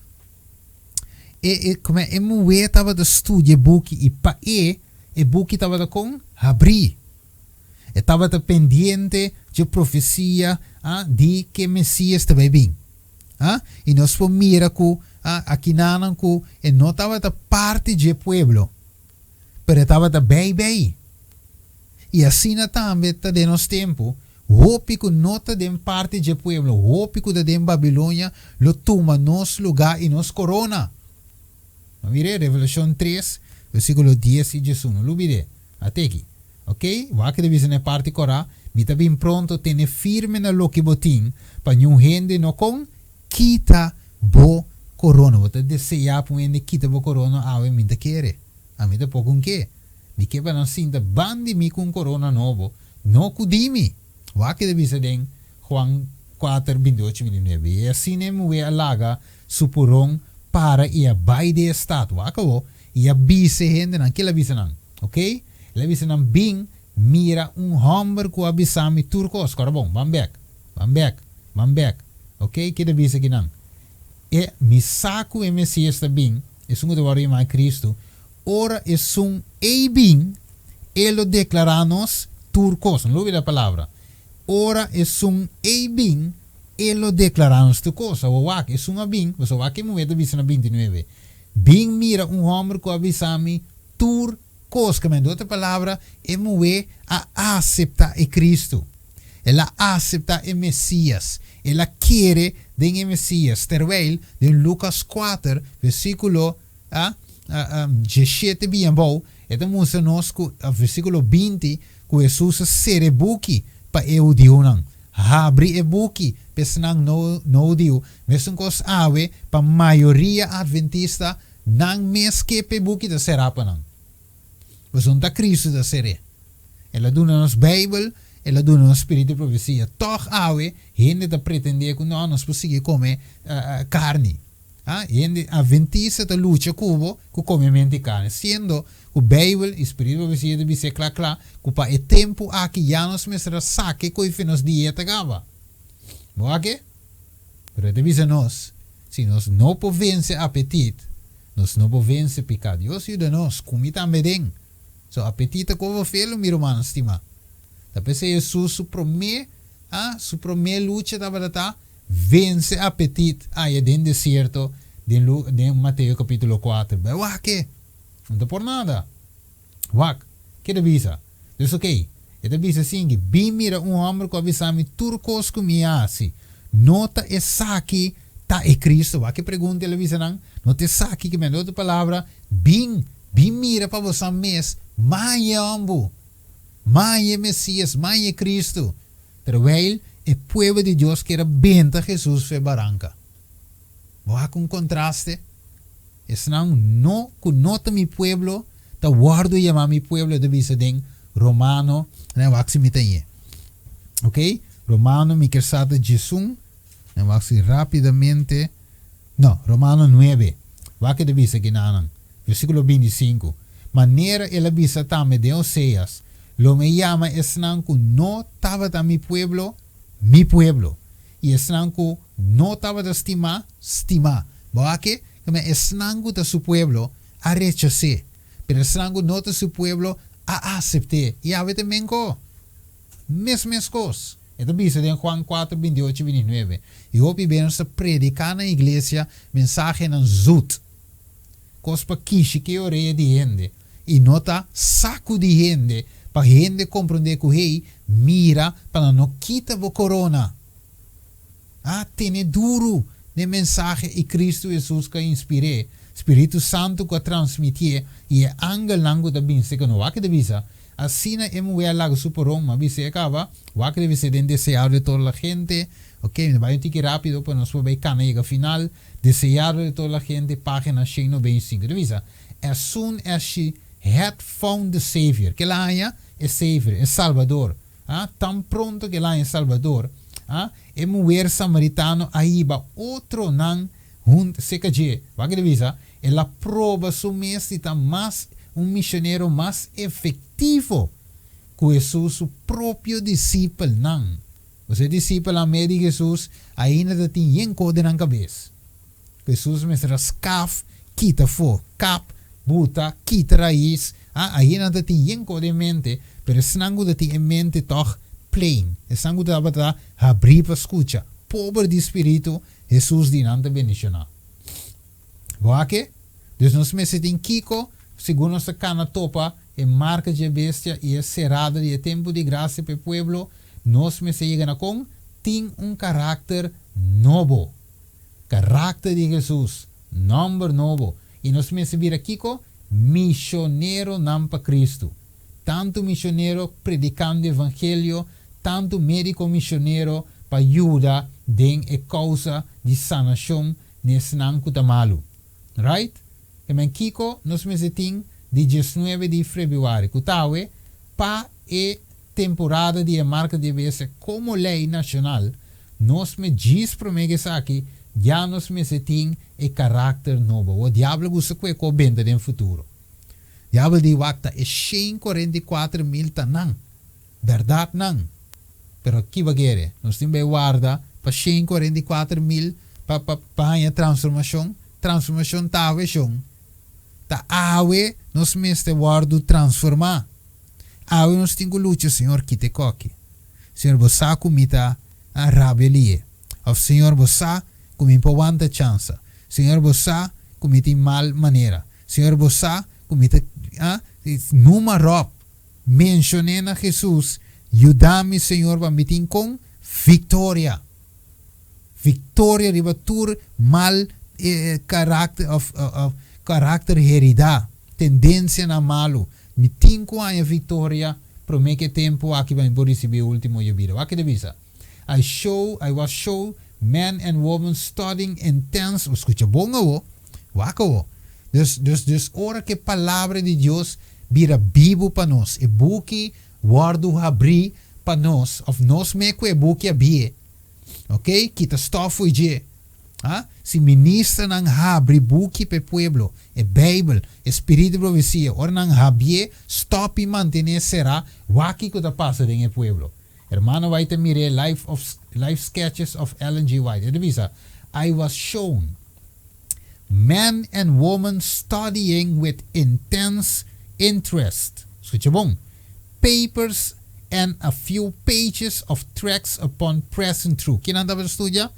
E, e, kome e muhé tabata studia e buki i pa e, e buki tabata kon? Habrí. E tabata pendiente dje profesia a di ke Mesias ta bai bin. A I nos por mira ku a akinanan ku e no tabata parti dje pueblo, pero e tabata bei bei. I asina tambe ta den nos tempu, hopi ku no ta den parti dje pueblo, hopi ku ta den Babilonia lo tuma nos lugá i nos korona. No mir'é, Revelashon tres, versíkulo dies i diesuno. Lubid'é. At'eki. Ok, wak ta bisa na e parti korá, Mi ta bin pronto, tene firme na loke bo tin, pa niun hende no kon kita bo korona. Bo ta deseá pa un hende kita bo korona awe? Mi ta kere. Ami tampoko un ke. Mi ke pa nan sinta ban di mi ku un korona nobo, no ku di mi. Wak ta bisa den Juan kuater, 28, 29. I asina e muhé a laga su puron para i a bai den e stat. Wak awo, i a bisa e hendenan. Ke el a bisa nan? Ok, el a bisa nan, Bin, mira un hòmber ku a bisa mi tur kos. Kòrda bon, ban bèk, ban bèk, ban bèk. Ok, ke ta bisa kinan? E, mi sa ku e Mesias ta bin, esun ku ta wòrdu yamá Kristu. Ora esun ei bin, e lo deklará nos tur kos. No lubida e palabra. Ora esun ei bin, e lo deklará nos tur kos. Awor wak, esun a bin, pasobra wak e muhé ta bisa na 29, Bin mira un hòmber ku a bisa mi tur kos. Ke men di otro palabra, e muhé a aseptá e Kristu. El a aseptá e Mesias. El a kere den e Mesias. Terwijl, den Lukas kuater, versíkulo diesshete bien abou, e ta mustra nos ku, versíkulo 20, ku Hesus a sera e buki pa e hudiunan. Habri e buki pa esnan no hudiu. Mesun kos awe pa mayoria adventista, Nan mes ke p'e buki ta será pa nan. Pasobra ta Cristo ta ser'é. El a duna nos Bijbel, El a duna nos spiritu di profesia. Tòg awe hende ta pretendé ku no, nos por sigui kome karni. Ha? Hende adventista ta lucha ku bo ku komementu di karni, siendo ku Bijbel i spiritu di profesia ta bis'é kla kla ku pa e tempu aki ya nos mester a saka e koe fi nos dieta kaba. Bo a ke? Pero e ta bisa nos, si nos no por vense apetit, nos no por vense piká. Dios yuda nos, ku mi tambe den. So, apetit ta koba felu, mi rumannan stimá. Ta p'esei Hesus su promé, ah, su promé lucha tabata ta vense apetit aya den desierto, den Lu, den Mateo kapítulo kuater. Bai wak e! No ta por nada. Wak, ke ta bisa? Dus okey, e ta bisa singi, Bin mira un hòmber ku a bisa mi tur kos ku mi a hasi. No ta esaki ta e Cristo? Wak e pregunta el a bisa nan, No ta esaki ke mi a? Den otro palabra, bin, bin mira pa bosan mes, maña e hòmber, maña e Mesias, maña e Cristo. Terwijl e pueblo di Dios kier a benta Jesus fu e baranka. Bo wak un kontraste? Esnan no ku no ta mi pueblo ta wòrdu yamá mi pueblo, e ta bisa den Romano, nan wak si mi ta ñe. Ok, Romano mi kier sa ta 11, nan wak si rápidamente, no, Romano 9, wak e ta bisa kinanan, versíkulo 25, manera el a bisa tambe den Oseas. Lo mi yama esnan ku no tabata mi pueblo, mi pueblo. I esnan ku no tabata stimá, stimá. Bo a ke? Keme esnan ku ta su pueblo a rechas'é, pero esnan ku no ta su pueblo a asept'é. I awe ta menko. Mes meskos. E ta bisa den Juan 4, 28 i 29. I hopi be nos ta prediká na iglesia mensahenan zut. Kos pa kishi ke orea di hende. I no ta sakudí hende pa hende komprondé ku hey, mira pa nan no kita bo korona. A tene duru n'e mensahe i Kristu Hesus ku a inspir'é, Spiritu Santu ku a transmitié i e angelnan ku ta bin serka nos. Wak ta bisa, Asina e muhé a laga su poron, ma bis'é a kaba, wak ta bis'é den Deseado de toda la gente. Ok, mi ta bai un tiki rápido pa nos por bai kana yega final. Deseado de toda la gente, página 195. Ta bisa, As soon as she had found the Savior, ke el a haña e Savior, e Salbador, ah, tan pronto ke el a haña e Salbador, ah, e muher samaritano a hiba otronan hunt serka dje. Wak ta bisa, El a proba su mes di ta mas un misionero mas efectivo ku Hesus su propio disipelnan. Osea e disipelnan mei di Hesus ainda ta tin yen kos den nan kabes. Hesus mester a skaf kita afó, kap, buta, kita rais, a ahi nan ta tin yen kos den mente, pero esnan ku ta tin e mente tòg plain, esnan ku tabata habrí pa skucha, pober di spiritu, Hesus di nan ta bendishoná. Bo a ke? Dus nos mester tin kiko segun nos ta kana topa e marka dje bestia i e serada di e tempu di grasia pa e pueblo, nos mester yega na kon tin un karakter nobo. Karakter di Hesus, nòmber nobo, i nos mester bira kiko? Misioneronan pa Kristu. Tantu misionero predikando evangelio, tantu médiko misionero pa yuda den e kousa di sanashon na esnan ku ta malu. Right? E men kiko nos mester tin di 19 di febrüari ku ta awe pa e temporada di e marka di e bestia komo lei nashonal, nos me djis promé ku esaki ya nos mester tin e karakter nobo. Awor diablo gusta ku e ko benta den futuro. Diablo di wak ta e 144,000 ta nan. Bèrdat nan. Pero ki bo kere? Nos tin bai warda pa 144,000 pa pa pa haña transformashon? Transformashon ta awe shon. Ta awe nos mester wòrdu transformá. Awe nos tin ku lucha, Señor, kita e koki. Señor, bo sa ku mi ta rabia lihe. Òf, Señor, bo sa ku mi por wanta chansa. Señor, bo sa ku mi tin mal manera. Señor, bo sa ku mi ta numa ròp. Menshon'é na Hesus, Yuda mi, Señor, pa mi tin kon viktoria. Viktoria riba tur mal karakter òf karakter heridá, tendensianan malu. Mi tin ku haña viktoria promé ku e tempu aki pa mi por risibí e último yobida. Wak ke ta bisa, I show, I was show men and women studying intense, bo skucha bon awo, wak awo. Dus, dus, dus ora ku e Palabra di Dios bira bibu pa nos, e buki wòrdu habrí pa nos, òf nos me ku e buki a bie, ok, kita stòf fo'i dje. A Si ministernan habri buki pa e pueblo, e Bijbel, e spiritu di profesia, ora nan habié, stòp i mantené será, wak kiko ta pasa den e pueblo. Hermano White ta mir'é Life of Life Sketches of Ellen G. White. E ta bisa, I was shown men and women studying with intense interest. Skucha bon. Papers and a few pages of tracts upon present truth. Kinan tabata studia?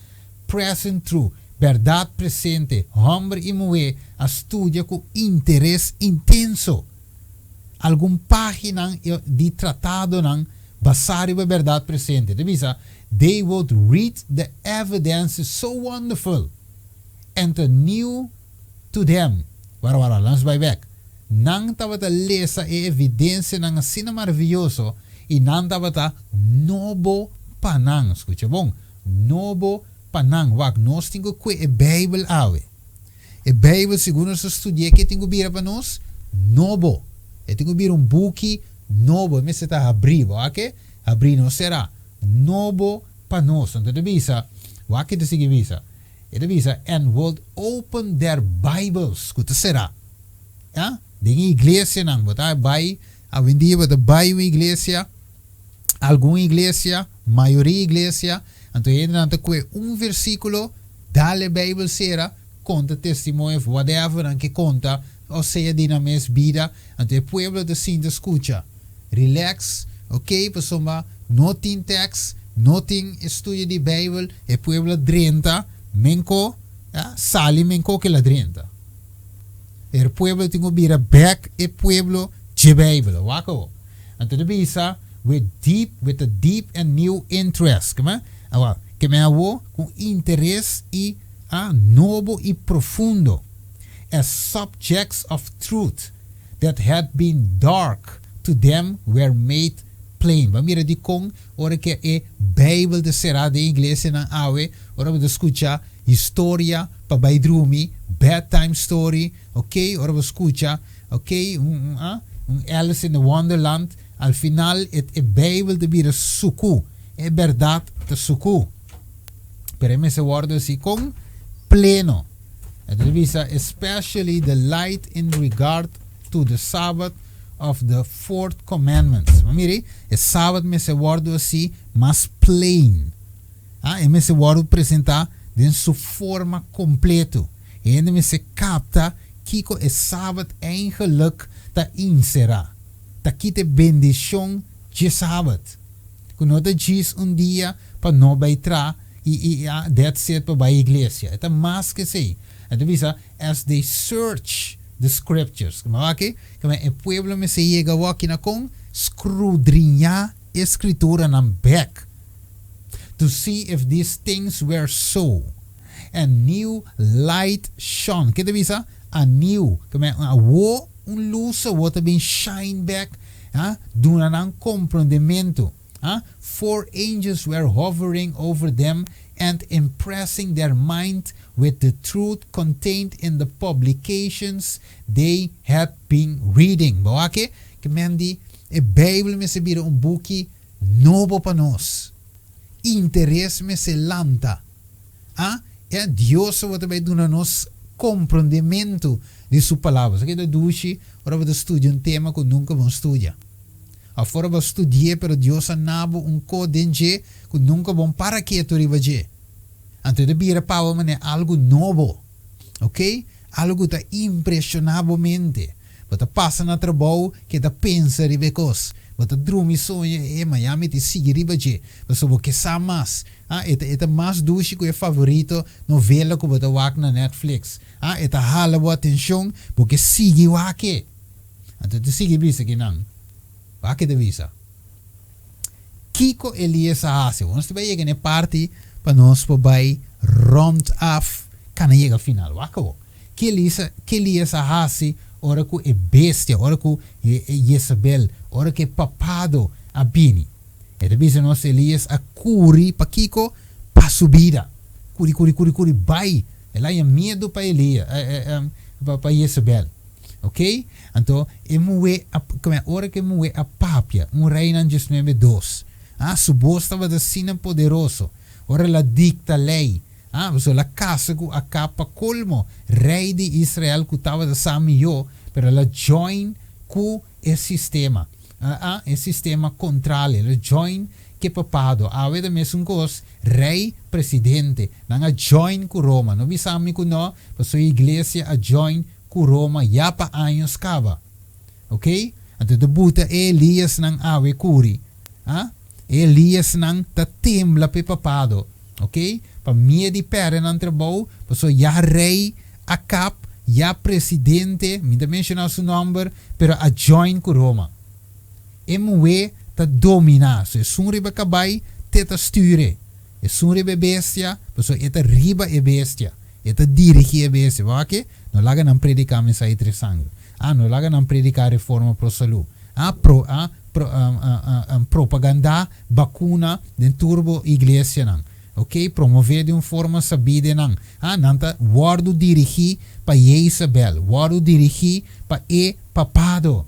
Present truth, bèrdat presente. Hòmber i muhé a studia ku interes intenso algun páginanan di tratadonan basá riba bèrdat presente. Ta bisa, They would read the evidences so wonderful and new to them. Wara, wara, laat nos bai bèk. Nan tabata lesa e evidensianan asina maravioso i nan tabata nobo pa nan. Skucha bon, nobo pa nan. Wak, nos tin ku kue e Beibel awe. E Beibel, segun nos ta studi'é, ke tin ku bira pa nos? Nobo. E tin ku bira un buki nobo. E mester ta habrí. Bo wak ke? Habrí, no será. Nobo pa nos. Anto e ta bisa, wak ke ta sigui bisa. E ta bisa, And would open their Bibles, ku ta será. Ya, den e iglesianan, bo ta bai Awendia bo ta bai un iglesia, algun iglesia, mayoria iglesia, anto hendenan ta kue un versíkulo, dal e Beibel sera, konta testimonio of whatever nan ke konta, o sea di nan mes bida, anto e pueblo ta sinta skucha. Relax, ok, pasobra no tin tèks, no tin estudio di Beibel, e pueblo a drenta menko, ya, sali menko ke el a drenta. E pueblo tin ku bira bèk e pueblo dje Beibel. Wak awo. Anto ta bisa with deep, with a deep and new interest. Keme? Awa, keme awo ku interes i a nobo i profundo as subjects of truth that had been dark to them were made plain. Bo a mira dikon ora ke e Beibel ta será den iglesianan awe, ora bo ta skucha historia pa bai drumi, bedtime story, ok, ora bo skucha, ok, un, un, ah, un Alice in the Wonderland, al final e, e Bijbel ta bira suku, e bèrdat ta suku. Pero e mester wòrdu hasi kon pleno. E ta bisa, especially the light in regard to the Sabbath of the fourth commandment. Ma mira, e Sabbath mester wòrdu hasi mas plain. A E mester wòrdu presentá den su forma kompleto. E hende mester kapta kiko e Sabat eigenlik ta inserá. Ta kita e bendishon dje Sabat, ku no ta djis un dia pa no bai tra i i a that's it pa bai iglesia. E ta mas ku esei. E ta bisa, As they search the scriptures. Kema wak? Kema e pueblo mester yega awor kina kon skrudriñá e skrituranan bèk. To see if these things were so. A new light shone. Ke ta bisa? A new. Ke men awo un lus awo ta bin shine back, ha, duna nan komprondementu. Ha? Four angels were hovering over them and impressing their mind with the truth contained in the publications they had been reading. Bo wak ke? Ke men di e Bijbel mester bira un buki nobo pa nos. Interes mester lanta. A E Dios tabata bai duna nos komprondementu di su Palabra. Esaki ta dushi ora bo ta studia un tema ku nunka bo a studia. Òf ora bo a studi'é pero Dios a na bo un ko den dje ku nunka bo a para ketu riba dje. Anto e ta bira pa bo manera algu nobo. Oke? Algu ku ta impreshoná bo mente. Bo ta pasa na trabou keda pensa riba e kos. Bo ta drumi soña e maña mi tin sigui riba dje. Pasobra bo ke sa mas. Ah, e ta e ta mas dushi ku e favorito novela ku bo ta wak na Netflix. Ah, e ta hala bo atenshon, bo ke sigui wak e. Anto ta sigui bisa kinan. Wak e ta bisa. Kiko Elias a hasi? Bo nos ta bai yega na e parti pa nos por bai rond af kana yega final. Wak awor. Ke Elisa, ke Elias a hasi ora ku e bestia, ora ku e Jezabel, ora ku e papado a bini? E ta bisa nos Elias a kuri pa kiko? Pa su bida. Kuri, kuri, kuri, kuri bai. El a haña miedu pa Elias, pa Jezabel. Ok? Anto e muhé a, ora ku e muhé a papia, un Reinan diesnuebe dos, ah, su bos tabata asina poderoso. Ora el a dikta lei, Ah, pasobra el a kasa ku Akab pa kolmo, rei di Israel ku tabata sa mihó, pero el a join ku e sistema. Ah, ah, e sistema kontrali, el a join ku e papado. Awe ta mesun kos, rei, presidente, nan a join ku Roma. No bisa mi ku no, pasobra e iglesia a join ku Roma ya pa años kaba. Ok? Anto ta buta e Eliasnan awe kuri. Ah, e Eliasnan ta tembla pa e papado. Ok, pa mie di perde nan trabou, pasobra ya rey Akab, ya presidente, mi ta menciona su nomber, pero a join cu Roma. E muhe ta domina, so esun riba cabai te ta stuur e. Esun riba e bestia, pasobra e ta riba e bestia, e ta dirigi e bestia. Bo wak e? No laga nan predica mensahe tres sangre. Ah, no laga nan predica reforma pro salud. Ah, pro, ah, pro, ah, propaganda Bakuna den tur bo iglesianan. Ok, promové di un forma sabí den nan. Ah, nan ta wòrdu dirigí pa Jezabel, wòrdu dirigí pa e papado.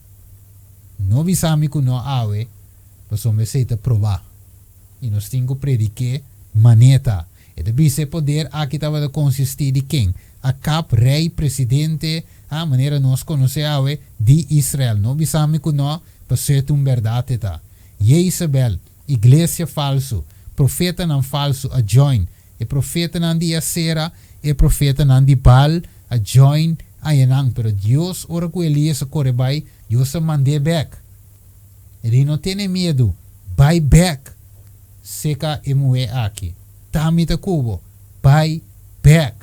No bisa mi ku no awe, pasobra esei ta probá. I nos tin ku predik'é maneta. E ta bisa e poder aki tabata konsistí di ken? Akab, rei, presidente, ah, manera nos konosé awe, di Israel. No bisa mi ku no. Pasobra ta un bèrdat e ta. Jezabel, iglesia falsu, profetanan falsu a join e profetanan di Asera, e profetanan di Baal a join ayanan. Pero Dios, ora ku Elias a kore bai, Dios a mand'é bèk. E di, No tene miedu, bai bèk seka e muhé aki. Ta mi ta ku bo. Bai bèk.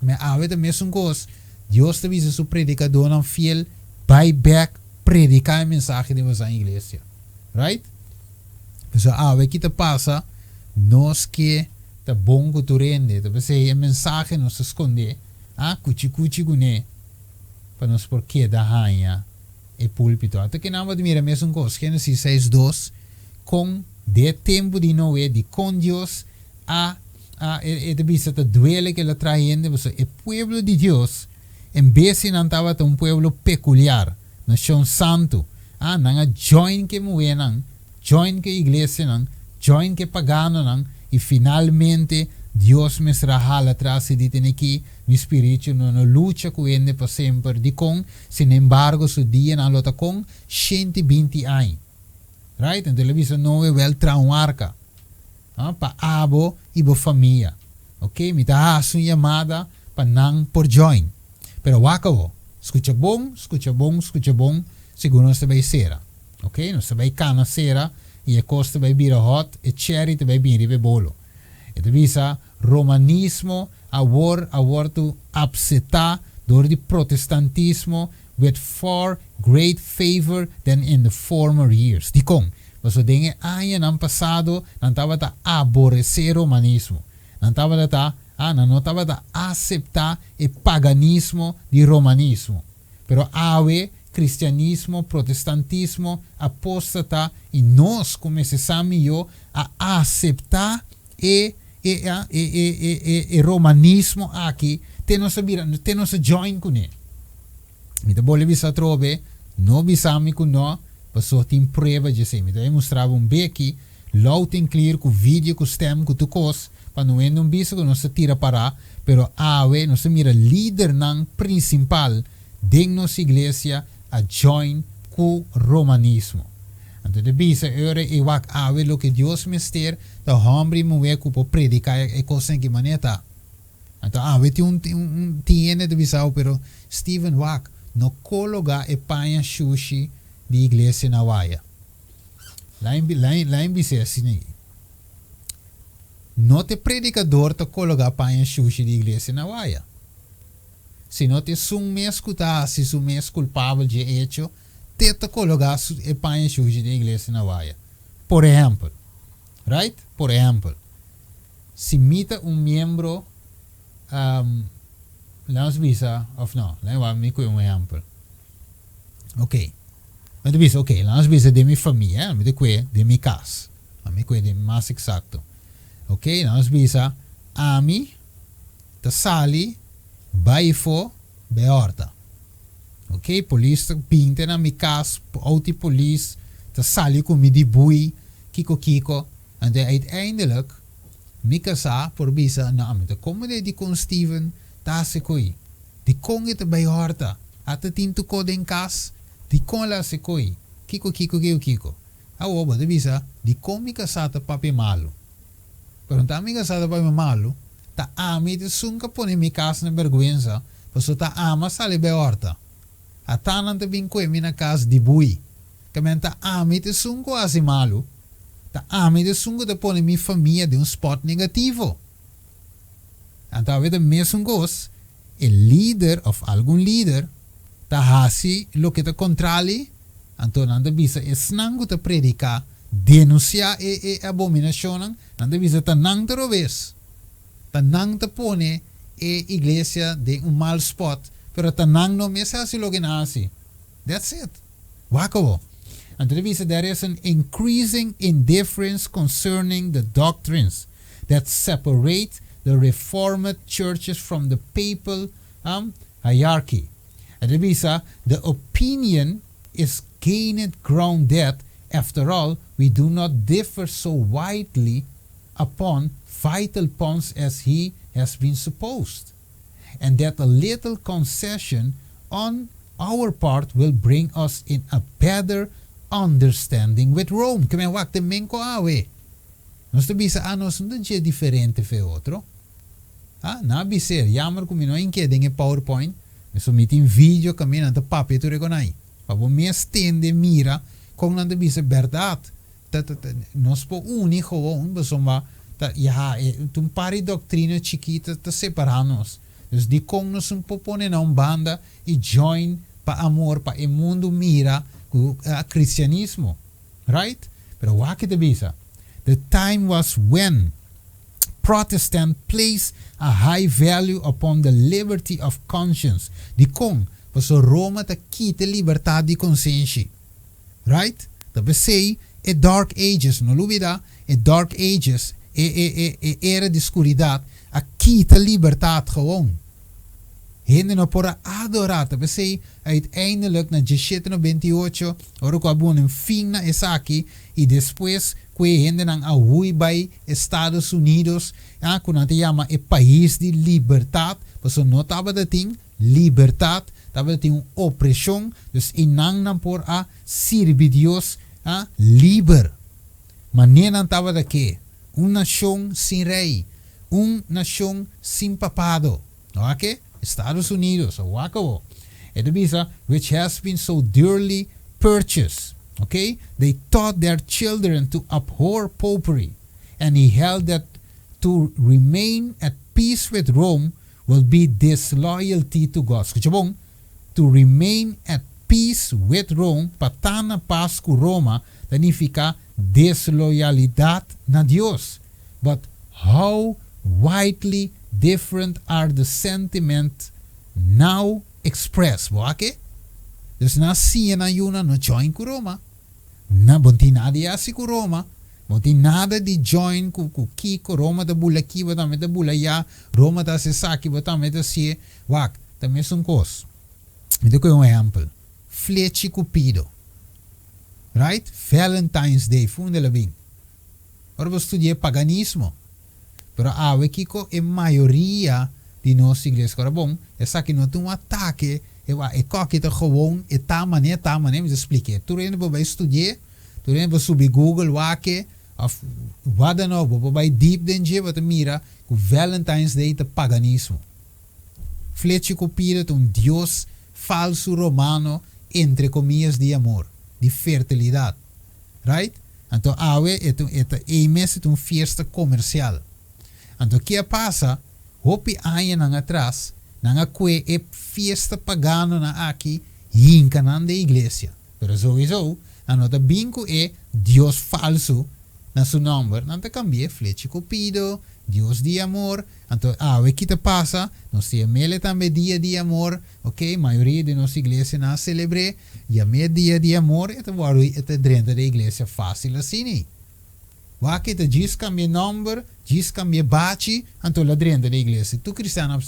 Me awe ta mesun kos. Dios ta bisa su predikadónan fiel, Bai bèk, prediká e mensahe den boso iglesia. Right? Pasobra awe ki ta pasa, nos ke ta bon ku tur hende, ta p'esei e mensahe nos ta skondé, ah, kuchi kuchi kuné, pa nos por keda haña e púlpito. Ata ke nan bo ta mira mesun kos, Génesis 6:2, kon den e tempu di Noé, dikon Dios a, a, e ta bisa ta duele ku el a traha hende, pasobra e pueblo di Dios, en bes si nan tabata un pueblo pekuliar, nashon santu, ah, nan a join ku e muhénan, join ku e iglesianan, join ku e paganonan, i finalmente Dios mester a hala atras i di tene ki mi spiritu no no lucha ku hende pa semper. Dikon? Sinembargo, su dianan lo ta kon 120 aña. Right? Anto el a bisa Noe, Wèl, traha un arka, ah, pa abo i bo famia. Ok, mi ta hasi un yamada pa nan por join. Pero wak awo, skucha bon, skucha bon, skucha bon, segun nos ta bai sera. Ok, nos ta bai kana sera i e kos ta bai bira hot, e cherry ta bai bin riba e bolo. E ta bisa, Romanismo awor a wordu apsetá dor di protestantismo with far great favor than in the former years. Dikon? Pasobra den e añanan pasado nan tabata aboresé romanismo. Nan tabata ta, ah, nan no tabata aseptá e paganismo di romanismo. Pero awe, kristianismo, protestantismo, apóstata i nos ku mester sa mihó a aseptá e e e e e e e romanismo aki te nos a bira, te nos a join kuné. Mi ta bolbe bisa atrobe, no bisa mi ku no, pasobra tin prueba dje esei. Mi ta bai mustra bo un beki loud and clear ku video, ku stem, ku tur kos, pa no hende un bisa ku nos ta tira pará, pero awe nos ta mira lidernan principal den nos iglesia a join ku romanismo. Anto ta bisa e ora ei wak awe loke Dios mester ta homber i muher ku por prediká e kosnan ki manera ta. Anto awe tin un un tin hende ta bisa awe pero Steven wak no kologa e paña shushi di iglesia na waya. Lain bis'é asina ei. No t'e predikador ta kologá paña shushi di iglesia na waya, sino t'esun mes ku ta hasi su mes kulpabel dje echo t'e ta kologá e paña shushi di iglesia na waya. Por ehèmpel, right? Por ehèmpel, si mi ta un miembro, laat nos bisa, òf no, laat mi wak mi kue un ehèmpel. Ok. Mi ta bisa, ok, laat nos bisa den mi famia, mi ta kue den mi kas. Ami kue den mas eksakto. Ok, laat nos bisa, ami ta sali bai afó bai hòrta. Ok, polis ta bin te na mi kas, outo di polis ta sali ku mi di bui, kiko kiko. Anto uiteindelijk mi kasá por bisa, no, ami ta komende dikon Steven ta hasi koi. Dikon e ta bai hòrta? Ata tin tukó den kas? Dikon el a hasi koi? Kiko kiko kiko kiko? Awor bo ta bisa, Dikon mi kasá ta papia malu? Pero no ta mi kasá ta papia malu, ta ami ta esun ka pone mi kas na bèrgwensa, pasobra ta ami a sali bai hòrta. Ata nan ta bin kue mi na kas di bui. Kamen ta ami ta esun ku a hasi malu, ta ami ta esun ku ta pone mi famia den un spòt negativo. Anto awe ta mesun kos, e lider of algun lider ta hasi loke ta kontrali, anto nan ta bisa esnan ku ta prediká, denunsiá e e abominashonnan, nan ta bisa ta nan ta robes, ta nan ta pone e iglesia den un mal spòt, pero ta nan no mes hasi loke nan hasi. That's it. Wak awo. Anto ta bisa there is an increasing indifference concerning the doctrines that separate the Reformed churches from the papal hierarchy. E ta bisa the opinion is gained ground that, after all, we do not differ so widely upon vital points as he has been supposed, and that a little concession on our part will bring us in a better understanding with Rome. Ke men wak te men ko awe. Nos ta bisa, ah, nos no ta diferente fe otro. Ah, na biser, jammer ku mi no inke den e PowerPoint. So mi tin video kami nan ta papia tur ekonai. Pa bo mes tende mira kon nan ta bisa bèrdat. Ta, ta, ta, nos por uni gewoon, pasobra ta, ja, e, un par di doktrina chikito ta separá nos. Dus di kon nos no por pone na un banda i join pa amor, pa e mundu mira ku kristianismo. Right? Pero wak ta bisa. The time was when Protestant placed a high value upon the liberty of conscience. Di kon, paso Roma ta kita libertat di konsenshi. Right? Ta p'esei e Dark Ages, no lubidá, e Dark Ages, e, e, e, e era di skuridat, a kita libertat gewoon. Hende no por a adorá, ta p'esei uiteindelijk na 1798, ora ku a pone un fin na esaki, i despues ku e hendenan a hui bai Estados Unidos, ah, ku nan ta yama e pais di libertat, paso no tabatin libertat, tabatin un opreshon, dus einan nan por a sirbi Dios, ah, liber. Manera nan tabata ke, un nashon sin rei, un nashon sin papado. Ok? Estados Unidos, wak awor. E ta bisa, which has been so dearly purchased. Okay? They taught their children to abhor popery. And he held that to remain at peace with Rome will be disloyalty to God. Skucha bon? To remain at peace with Rome, pa ta na pas ku Roma, significa desloyalidat na Dios. But how widely different are the sentiments now expressed? Oké? Dus nan a siña nan yunan no join ku Roma. Na bo n' tin nada di hasi ku Roma. Bo n' tin nada di join ku kiko. Roma ta bula aki, bo tambe ta bula aya. Roma ta hasi esaki, bo tambe ta hasi. Wak, tambe un kos. Mi ta un ehèmpel. Flechi Cupido. Right? Valentine's Day, for unda el a bin. Ora bo studia paganismo. Pero awe kiko e mayoria di nos iglesia. Awor bon, esaki no ta un atake, e e koki ta gewoon, e ta manera, ta manera, mi splika. Tur hende por bai studia, tur hende por subi Google wak e, òf wat dan ook, bo bai deep den dje, bo mira ku Valentine's Day ta paganismo. Flechi Cupido ta un dios falsu romano, entre comillas, di amor, di fertilidat. Right? Anto, awe, e mes ta un fiesta komersial. Anto, kiko a pasa? Hopi añanan atras, nan a kue e fiesta paganonan aki, hinka nan den iglesia. Pero sowieso, nan no ta bin ku e dios falsu na su nòmber, nan ta kambia flechi Cupido, dios di amor. Anto, awe kiko ta pasa? Nos tin mele tambe dia di amor, ok? Mayoria di nos iglesianan a selebrá, i dia di amor, e ta e ta drenta den iglesia fásil asina. Wak ta djis kambia nòmber, djis kambia bachi, anto el a drenta den iglesia. Tur kristian a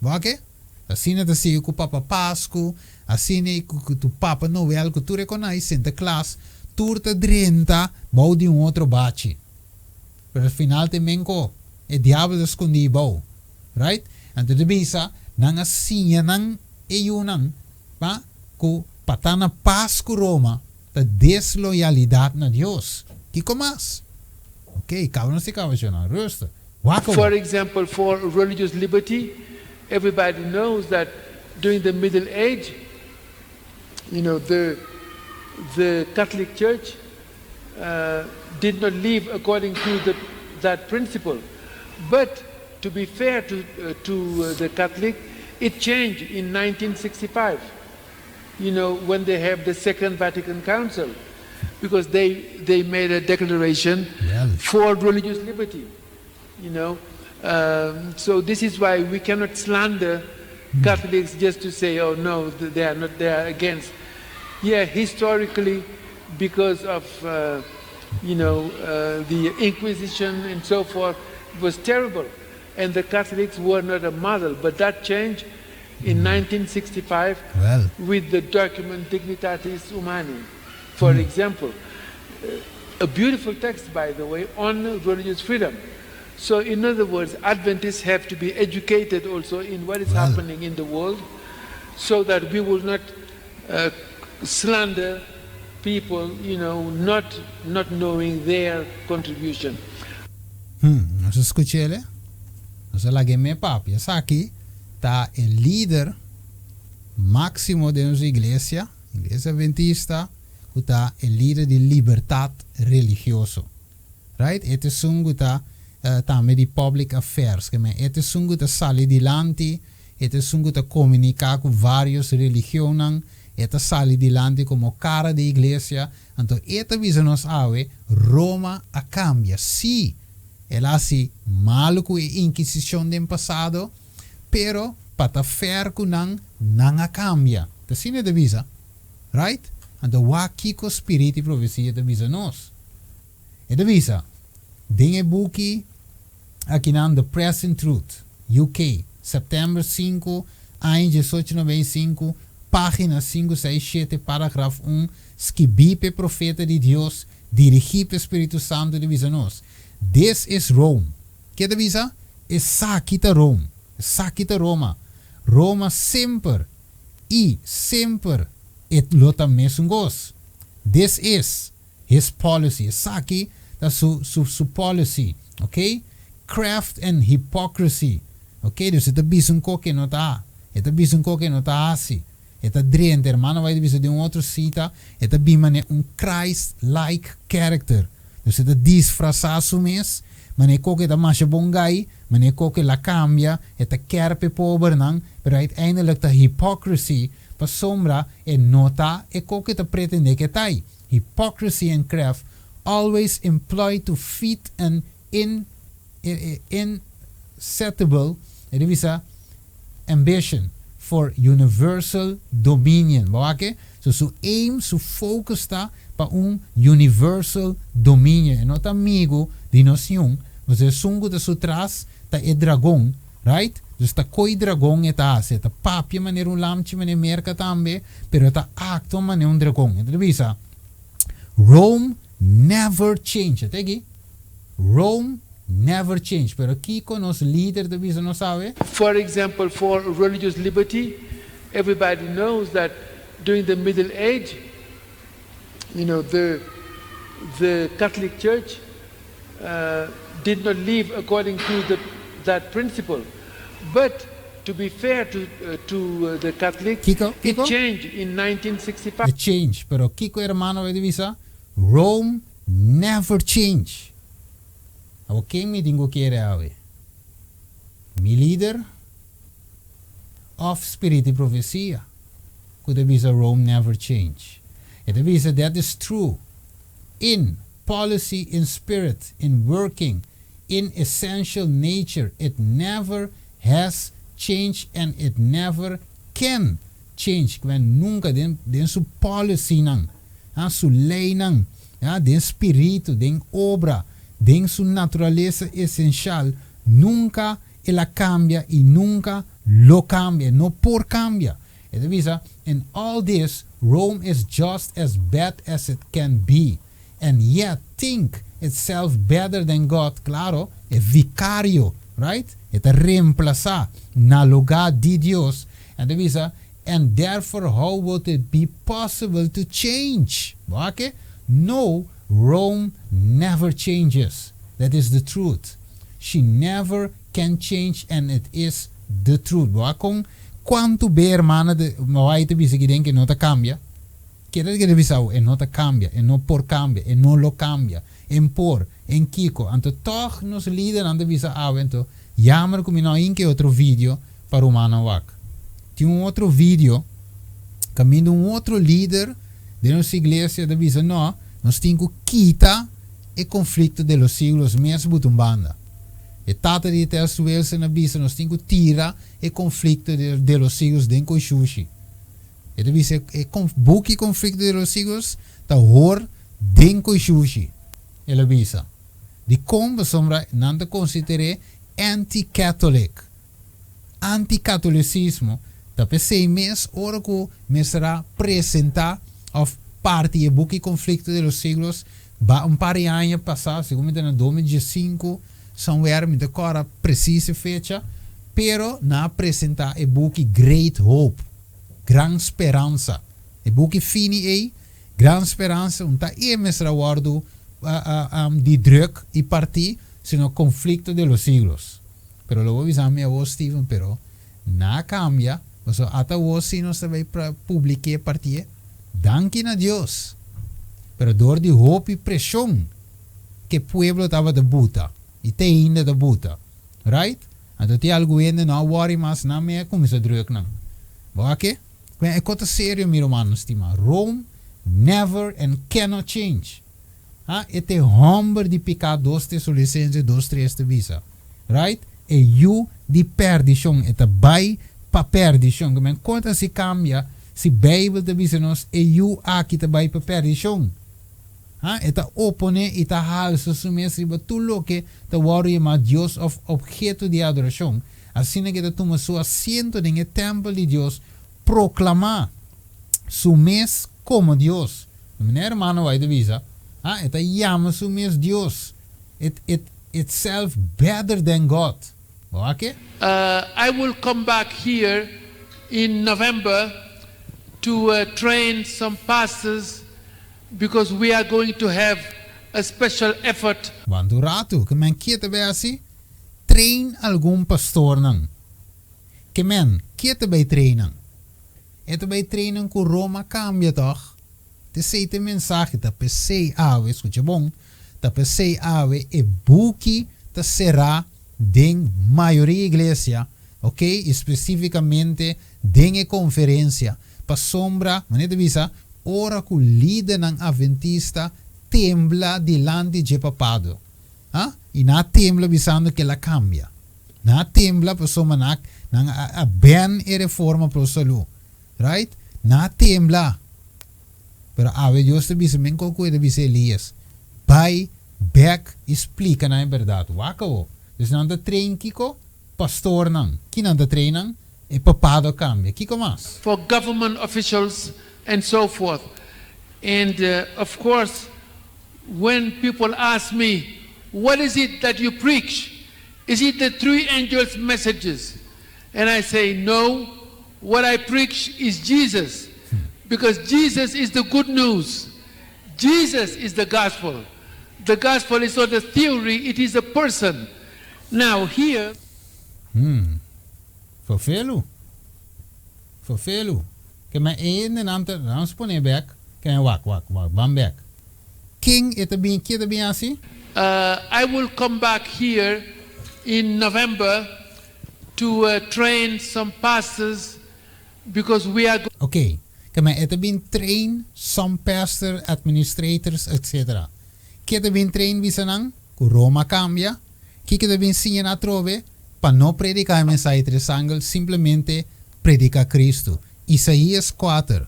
Wak? Asina ta sigui ku Papa Pasku, asina ku tu Papa Noel, ku tur e Santa Claus, tur ta drenta bou di un otro bachi. Pero al final te menko, e diabel ta skondí bou. Right? Anto ta bisa, nan a siña nan e yunan, pa ku pa ta na pas ku Roma, ta desloyalidat na Dios. Kiko mas? Ok, kaba no se kaba na rustig. Wak. For example, for religious liberty, everybody knows that during the Middle Age, the Catholic Church did not live according to that principle. But to be fair to the Catholic, it changed in 1965, when they have the Second Vatican Council, because they made a declaration for religious liberty. So this is why we cannot slander Catholics just to say, "Oh no, they are not, they are against." Yeah, historically, because of the Inquisition and so forth, it was terrible, and the Catholics were not a model. But that changed in 1965 Well. with the document Dignitatis Humanae, for example. A beautiful text, by the way, on religious freedom. So, in other words, Adventists have to be educated also in what is Well. Happening in the world so that we will not slander. people not knowing their contribution. Nos a skuch'é, nos a lag'é mes papia. Esaki ta e lider máksimo di nos iglesia, Iglesia Adventista, ku ta e lider di libertat religioso. Right? E ta esun ku ta tambe di public affairs. Ke men e ta esun ku ta sali dilanti, e ta esun ku ta komuniká ku vários religionnan, e ta sali dilanti komo kara di iglesia. Anto e ta bisa nos awe, Roma a kambia. Sí, el a hasi malu ku e Inkisishon den pasado, pero pa ta fair ku nan, nan a kambia. Ta asina e ta bisa. Right? Anto wak kiko Spiritu i Profesia ta bisa nos. E ta bisa, den e buki akinan The Present Truth, UK, sèptèmber 5, aña 1895, página 567, paragraf 1, skibí p'e profeta di Dios, dirigí p'e Spiritu Santu, ta bisa nos, This is Rome. Ke ta bisa? Esaki ta Rome. Esaki ta Roma. Roma semper i semper e lo ta mesun kos. This is his policy. Esaki ta su su su policy. Ok? Craft and hypocrisy. Ok? Dus e ta bisa un kos ke no ta. E ta bisa un kos ke no ta hasi. E ta drenta. Hermano White ta bisa den un otro sita, e ta bin manera un Christ-like character. Dus e ta disfrasá su mes, manera kos ke ta masha bon gai, manera kos ke la kambia, e ta kèr p'e pobernan, pero uiteindelijk ta hypocrisy, pasobra e no ta e kos ke ta pretendé ke ta ei. Hypocrisy and craft always employed to feed an in insatiable, e ta bisa, ambition for universal dominion. Bo wak e? So su aim, su focus ta pa un universal dominion. E no ta amigu di nos niun, pasobra esun ku ta su tras ta e dragon, right? Dus ta koi dragon e ta hasi. E ta papia manera un lamchi, manera Merka tambe, pero e ta aktua manera un dragon. E ta bisa, Rome never change. E ta aki? Rome never change. Pero kiko nos lider ta bisa nos awe? For example, for religious liberty, everybody knows that during the Middle Age, the Catholic Church did not live according to the, that principle. But to be fair to the Catholic, Kiko, it Kiko? Changed in 1965. E change. Pero kiko hermano ta bisa? Rome never change. Awor ken mi tin ku kere awe? Mi lider òf Spiritu i Profesia ku ta bisa Rome never change? E ta bisa that is true in policy, in spirit, in working, in essential nature, it never has changed and it never can change. Ku nunka den su policy nan, su leinan, den spiritu, den obra, den su naturalesa esensial, nunka el a kambia i nunka lo kambia, no por kambia. E ta bisa, in all this, Rome is just as bad as it can be, and yet think itself better than God. Klaro, e vikario, right? E ta remplasá na lugá di Dios. E ta bisa, and therefore how would it be possible to change? Okay? No, Rome never changes. That is the truth. She never can change and it is the truth. Kon kuantu be hermano White bisa ku den ku no ta kambia? Kere ke bisa e no ta kambia, e no por kambia, e no lo kambia. En por, en kiko. Anto toch nos lider anda bisa awe anto jammer ku mi no in ke otro video pa rumannan wak. Tin un otro video kaminda un otro lider di nos iglesia ta bisa no, nos tin ku kita e Conflicto de los Siglos mes buta un banda. E tata di Tess Wilson a bisa nos tin ku tira e Conflicto de los Siglos den koi shushi. E ta bisa e buki Conflicto de los Siglos ta hor den koi shushi. El a bisa. Di kon pasobra nan ta konsider'é anti-Catholic. Anti-katolisismo ta p'esei mes ora ku mester a presentá òf parti e buki Conflicto de los Siglos ba un par di aña pasá, segun mi ta na 2015 somewhere, mi ta kòrda presis e fecha, pero nan a presentá e buki Great Hope, Gran Speransa. E buki fini ei. Gran Speransa un ta e mester a wòrdu di drùk i partí, sino Conflicto de los Siglos. Pero lo bo bisa mi awor Steven, pero na a kambia, pasobra ata awor si nos ta bai publik'é partié. Danki na Dios! Pero dor di hopi preshon ku e pueblo tabata buta i te ainda ta buta. Right? Anto tin algun hende no a wòri mas, nan mei a kuminsá drùk nan. Bo a ke? Kwen e kos ta serio mi rumannan stima. Rome never and cannot change. Ha, e ta e hòmber di piká dos Tesalonicense dos tres ta bisa. Right? E yu di pèrdishon. E ta bai pa pèrdishon. Kwen kon ta si kambia si Beibel ta bisa nos e yu aki ta bai pa pèrdishon? Ha, e ta oponé i ta halsa su mes riba tur loke ta wòrdu yamá Dios òf opheto di adorashon. Asina ku e ta tuma su asiento den e tèmpel di Dios, proklamá su mes komo Dios. Di manera hermano White ta bisa, ha, e ta yama su mes Dios. It, it, itself better than God. Bo wak e? I will come back here in November to train some pastors because we are going to have a special effort. Wanta un ratu, ke men kier ta bay hasi? Train algun pastornan. Ke men kier ta bay train nan? E ta bay train nan ku Roma kambia tòg? T'esei ta e mensahe, ta p'esei awe, skucha bon, ta p'esei awe e buki ta será den mayoria iglesia, ok, i spesífikamente den e konferensia, pasobra, manera ta bisa, ora ku lidernan atventista tembla dilanti dje papado, ha, i nan a tembla bisando ku el a kambia, nan a tembla pasobra nan nan a bèn e reforma pro salú, right, nan a tembla. Pero awe Dios ta bisa men kon ku e ta bisa Elias, bai bèk i splika nan e bèrdat. Wak awo. Dus nan ta train kiko? Pastornan. Ki nan ta train nan? E papado a kambia. Kiko mas? For government officials and so forth. And of course when people ask me what is it that you preach? Is it the three angels messages? And I say no, what I preach is Jesus because Jesus is the good news. Jesus is the gospel. The gospel is not a theory, it is a person. Now here. Vervelu. Vervelu. Ke men e hendenan ta, nos pone bek, ke men wak, wak, wak, ban bek. Ken e ta bin, ke ta bin hasi? I will come back here in November to train some pastors because we are. Ok, ke men e ta bin train some pastor, administrators, etc. Ke ta bin train bisa nan? Ku Roma kambia. Kiko ta bin siña nan atrobe? Pa no prediká e mensahe tres angel, simplemente prediká Kristu. Isaías kuater,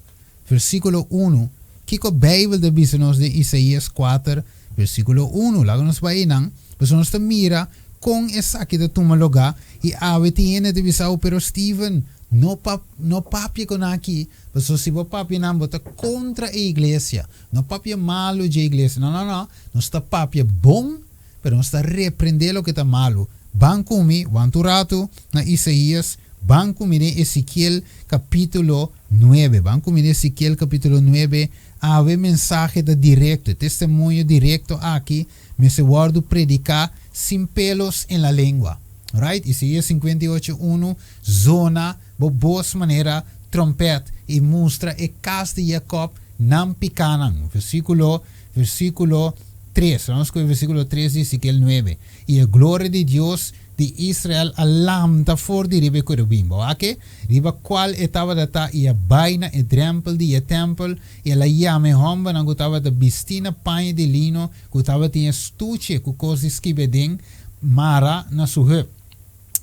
versíkulo unu, Kiko Beibel ta bisa nos den Isaías kuater, versíkulo unu? Laga nos bai einan, pasobra nos ta mira kon esaki ta tuma lugá i awe tin hende ta bisa, Oh, pero Steven, no pa no papia ku nan aki, pasobra si bo papia nan bo ta kontra e iglesia. No papia malu dje iglesia. No, no, no. Nos ta papia bon, pero nos ta reprendé loke ta malu. Ban ku mi, wanta un ratu, na Isaías, ban ku mi den Ezekiel kapítulo nuebe. Ban ku mi den Ezekiel kapítulo nuebe. Awe mensahe ta direkto. E testimonio direkto aki mester wòrdu prediká sin pelos en la lengua. Right? Isaías 58, unu, Zona bo bos manera tròmpèt i mustra e kas di Jakòb nan pikánan. Versíkulo, versíkulo tres. Laga nos kohe versíkulo tres di Ezekiel nuebe. I e gloria di Dios di Israel a lanta for di riba e kerubin. Bo wak e? Riba kual e tabata ta i a bai na e drèmpel di e tèmpel, i el a yama e hòmbernan ku tabata bistí na paña di lino, ku tabatin e stuche ku kos di skibi aden mara na su heup.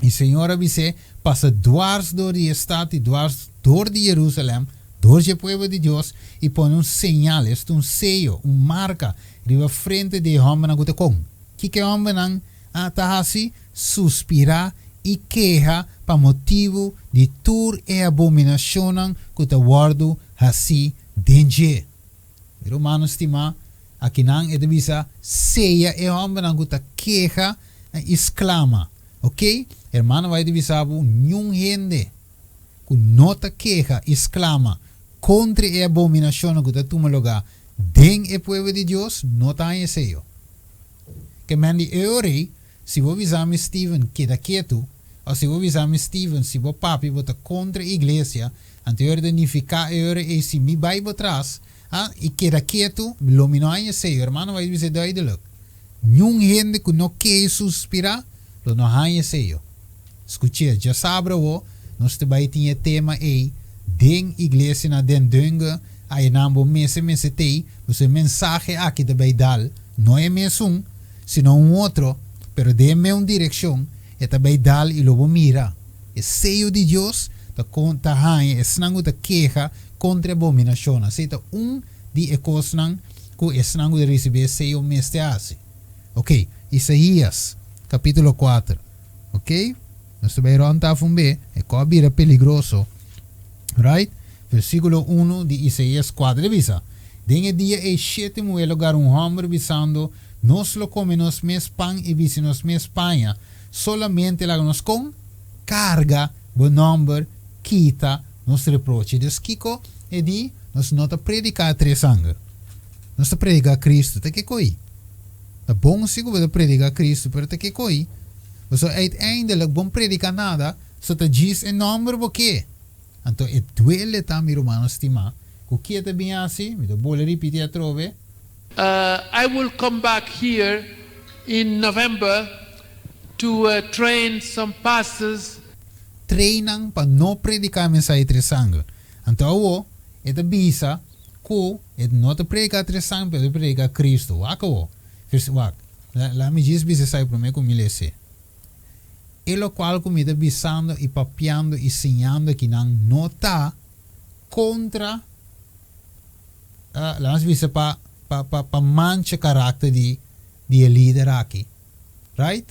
I Señor a bis'é, Pasa dwars dor di e stat i dwars dor di Jerusalèm, dor dje pueblo di Dios, i pone un señal, esta un seyo, un marka, riba frente di e hòmbernan ku ta kon. Kiko e hòmbernan a ta hasi? Suspirá i keha pa motibu di tur e abominashonnan ku ta wòrdu hasí den dje. Mi rumannan stimá, akinan e ta bisa, Seya e hòmbernan ku ta keha i sklama. Oké, hermano bai ta bisa bo, niun hende ku no ta keha i sklama kontra e abominashonnan ku ta tuma lugá. Den e pueblo di Dios no ta haña seyo. Ke men di e ora ei, si bo bisa mi Steven keda ketu, òf si bo bisa mi Steven si bo papia bo ta kontra iglesia, anto e ora ta nifiká e ora ei si mi bai bo tras, ah, i keda ketu, lo mi no haña seyo. Hermano White bisa duidelijk, Niun hende ku no ke suspirá lo no haña seyo. Skuch'é, djasabra awo nos ta bai tin e tema ei den iglesia na Den Dunge, ayanan bo mester mester t'ei, pasobra e mensahe aki ta bai dal, no e mesun, sino un otro, pero den e meun direkshon, e ta bai dal i lo bo mira. E seyo di Dios ta kon ta haña esnan ku ta keha kontra e abominashonnan. Esei ta un di e kosnan ku esnan ku ta risibí e seyo mester hasi. Oké, Isaías, kapítulo kuater. Oké, nos ta bai rònt af un be, e kò a bira peligroso. Right? Versíkulo unu di Isaías kuater ta bisa, Den e dia ei shete muhé lo gara un hòmber bisando, Nos lo kome nos mes pan i bisti nos mes paña, solamente laga nos kon karga bo nòmber kita nos reproche. Dus kiko e di? Nos no ta prediká tres angel. Nos ta prediká Kristu. Ta kiko ei? Ta bon si ku bo ta prediká Kristu, pero ta kiko ei? Pasobra uiteindelijk bon prediká nada, so ta djis e nòmber bo ke. Anto e duele ta, mi rumannan stimá, ku ke ta bin hasi? Mi ta bolbe ripití atrobe. I will come back here in November to train some pastors. Train nan pa no prediká e mensahe tres sangre. Anto awo e ta bisa ku e no ta prediká tres sangre pero e ta prediká Kristu. Wak awo. Vers wak. La mi djis bisa esaki promé ku mi lese. E lokual ku mi ta bisando i papiando i siñando akinan no ta kontra. Laat nos bisa pa pa pa pa mancha karakter di di e lider aki. Right?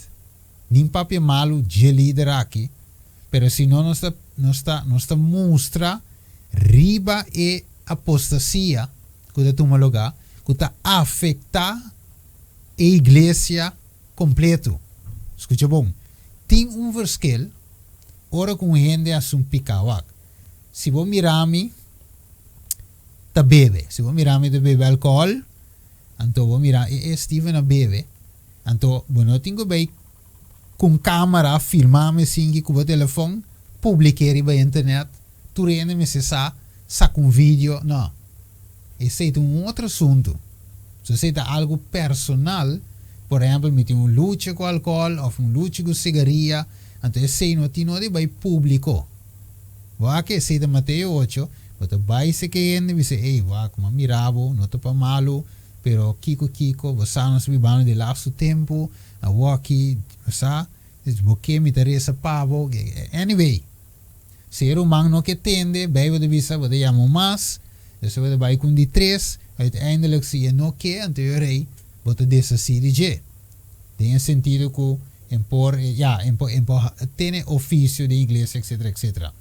Nin papia malu dje lider aki, pero si no nos ta nos ta nos ta mustra riba e apostasia ku ta tuma lugá, ku ta afektá e iglesia kompleto. Skucha bon, tin un verschil ora ku un hende hasi un piká. Wak, si bo mira mi ta bebe. Si bo mira mi ta bebe alcohol, anto bo mira e e Steven a bebe, anto bo no tin cu bay cu un camera filma mi sinki cu bo telefon, publike riba internet, tur hende mester sa, saca un video, no. Esey ta un otro asunto. So esey ta algo personal, por ehempel mi tin un lucha cu alcohol of un lucha cu cigaria, anto esey no tin no di bay publico. Wak esei ta Mateo ocho, bo ta bai seke hende bisa, ey, wak, m'a mira bo, no ta pa malu, pero kiko kiko, bo sa nos ta bibando di lastu tempu, awoki, bo sa, bo ke mi ta resa pa bo, anyway, si e ruman no ke tende, Bijbel ta bisa, bo ta yama un mas, despues bo ta bai ku un di tres, uiteindelijk si e no ke, anto e rei, bo ta deshasí di dje. Den e sentido ku en por, ya, en por, en por tene ofisio den iglesia, etcetera, etcetera.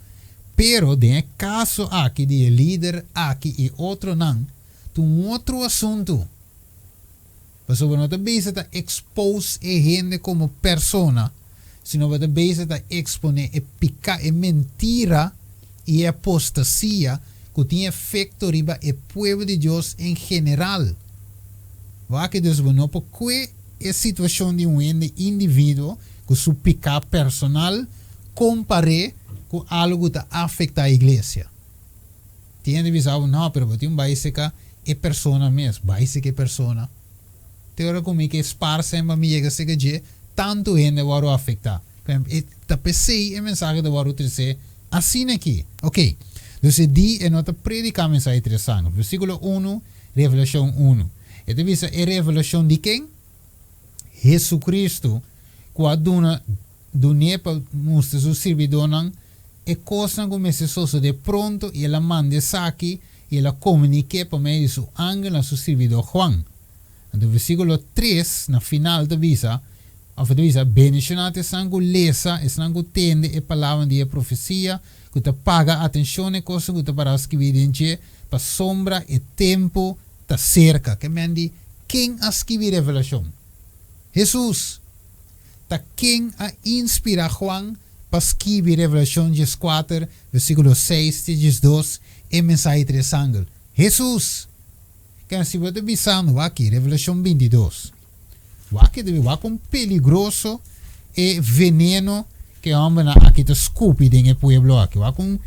Pero den e kaso aki di e lider aki i otronan, ta un otro asuntu. Pasobra no ta bisa ta expose e hende komo persona, sino bo ta bisa ta expone e pika, e mentira i e apostasia ku tin efekto riba e pueblo di Dios en general. Wak dus bo no por kue e situashon di un hende individuo ku su piká personal kompar'é ku algu ku ta afektá iglesia. Tin hende bisa bo, no, pero bo tin un bai seka e persona mes. Bai seka e persona? Te ora ku mi ke spar sèn pa mi yega seka dje, tantu hende a wòrdu afektá. E ta p'esei e mensahe ta wòrdu tresé asina aki. Oké, dus e di e no ta prediká mensahe tres sangre. Versíkulo unu, Revelashon unu. E ta bisa e revelashon di ken? Hesukristu, ku a duna dun'é pa mustra su sirbidónan e kosnan ku mester sosodé pronto, i el a manda esaki i el a komunik'é pa medio di su angel na su sirbidó Juan. Anto versíkulo tres na final ta bisa, òf e ta bisa, Bendishoná ta esnan ku lesa, esnan ku tende e palabranan di e profesia, ku ta paga atenshon na e kosnan ku ta pará skibí den dje, pasobra e tempu ta serka. Ke men di, ken a skibi Revelashon? Hesus! Ta ken a inspirá Juan pa skibi Revelashon dieskuater, versíkulo seis te diesdos, e mensahe tres angel? Hesus! Ke si bo ta bisando aki, Revelashon 22. Wak e debe wak kon peligroso e veneno ku e hòmbernan aki ta skupi den e pueblo aki. Wak kon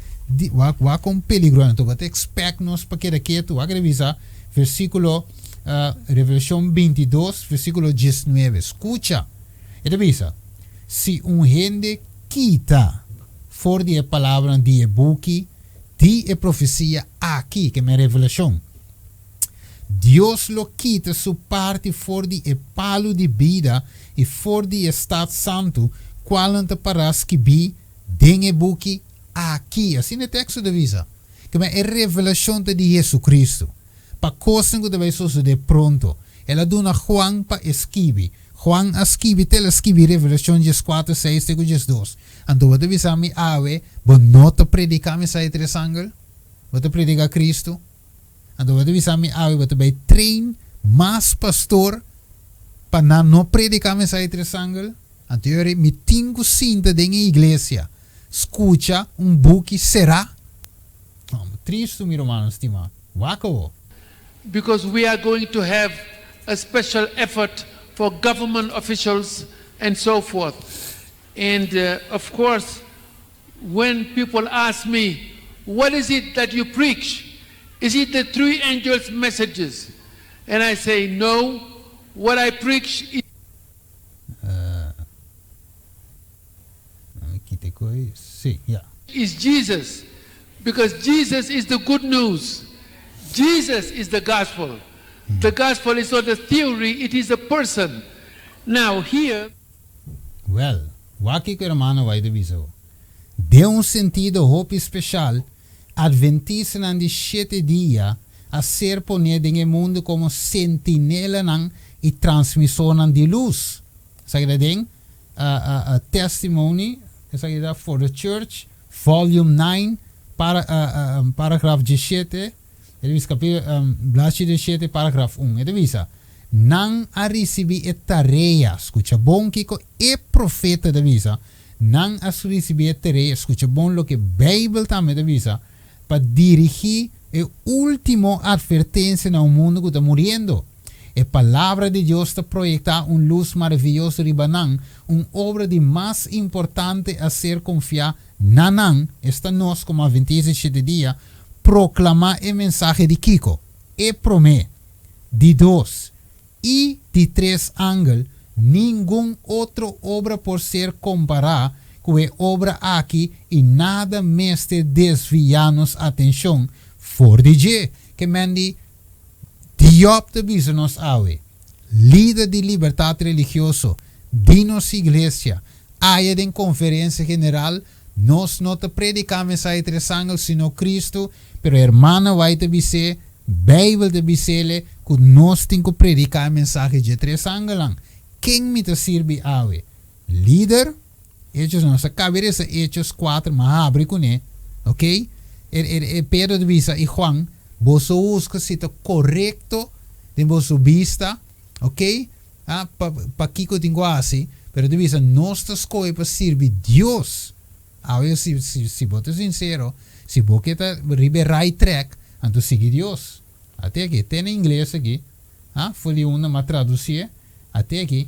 wak wak kon peligroso. Anto bo ta expect nos pa keda ketu. Wak e ta bisa versíkulo Revelashon 22 versíkulo 19. Skucha! E ta bisa, Si un hende kita for di e palabranan di e buki di e profesia aki, ke men Revelashon, Dios lo kita su parti for di e palu di bida i for di e stat santu, kualnan ta pará skibí den e buki aki. Asina e teksto ta bisa. Kema e revelashon ta di Jesucristo, pa kosnan ku ta bai sosodé pronto. El a duna Juan pa e skibi. Juan a skibi te el a skibi Revelashon 14, 6 te ku 12. Anto bo ta bisa mi awe, bo no ta prediká mensahe tres angel? Bo ta prediká Cristo? Anto bo ta bisa mi awe bo ta bai train mas pastor pa nan no predica mensahe tres angel? Anto yori mi tin cu sinta den e iglesia scucha un buki cera? No, tristo mi rumannan stima. Wak awo. Because we are going to have a special effort for government officials and so forth. And of course when people ask me, what is it that you preach? Is it the three angels' messages? And I say, no, what I preach is. Is Jesus, because Jesus is the good news. Jesus is the gospel. The gospel is not a theory, it is a person. Now here. Wèl, wak kiko hermano White a bisa bo. Den un sentido hopi speshal, Adventistanan di shete dia a ser poné den e mundu komo sentinelanan i transmisornan di lus. Esaki ta den Testimony, esaki ta For the Church, Volume 9, paragraf 17. E ta bisa kapítulo, blachi 17, paragraf 1. E ta bisa, Nan a risibí e tarea, skucha bon kiko e profeta ta bisa, nan a risibí e tarea, skucha bon loke Beibel tambe ta bisa, pa dirigí e último atvertensia na un mundu ku ta muriendo. E Palabra di Dios ta proyektá un lus maravioso riba nan, un obra di mas importante a ser konfiá na nan, esta nos komo Adventista di Shete Dia, proklamá e mensahe di kiko? E promé, di dos i di tres angel, ningun otro obra por ser kompará ku e obra aki i nada mester desviá nos atenshon for di dje. Ke men di Diop ta bisa nos awe, lider di libertat religioso di nos iglesia, aya den konferensia general, nos no ta prediká mensahe tres angel sino Kristu, pero hermana White ta bis'é, Beibel ta bis'ele ku nos tin ku prediká e mensahe dje tres angelnan. Ken mi ta sirbi awe? Lider? Hechos nos a kabe resa Hechos 4 ma habri kuné, ok? E e Pedro ta bisa i Juan, boso huska si ta korekto den boso bista, ok? Ah, pa pakiko tin ku hasi, pero ta bisa nos ta skohe pa sirbi Dios. Awe si si si bo ta sinsero, si bo ke ta riba e right track, anto sigui Dios. Ate aki, te na ingles aki, ah, for di unda m'a tradusié, ate aki,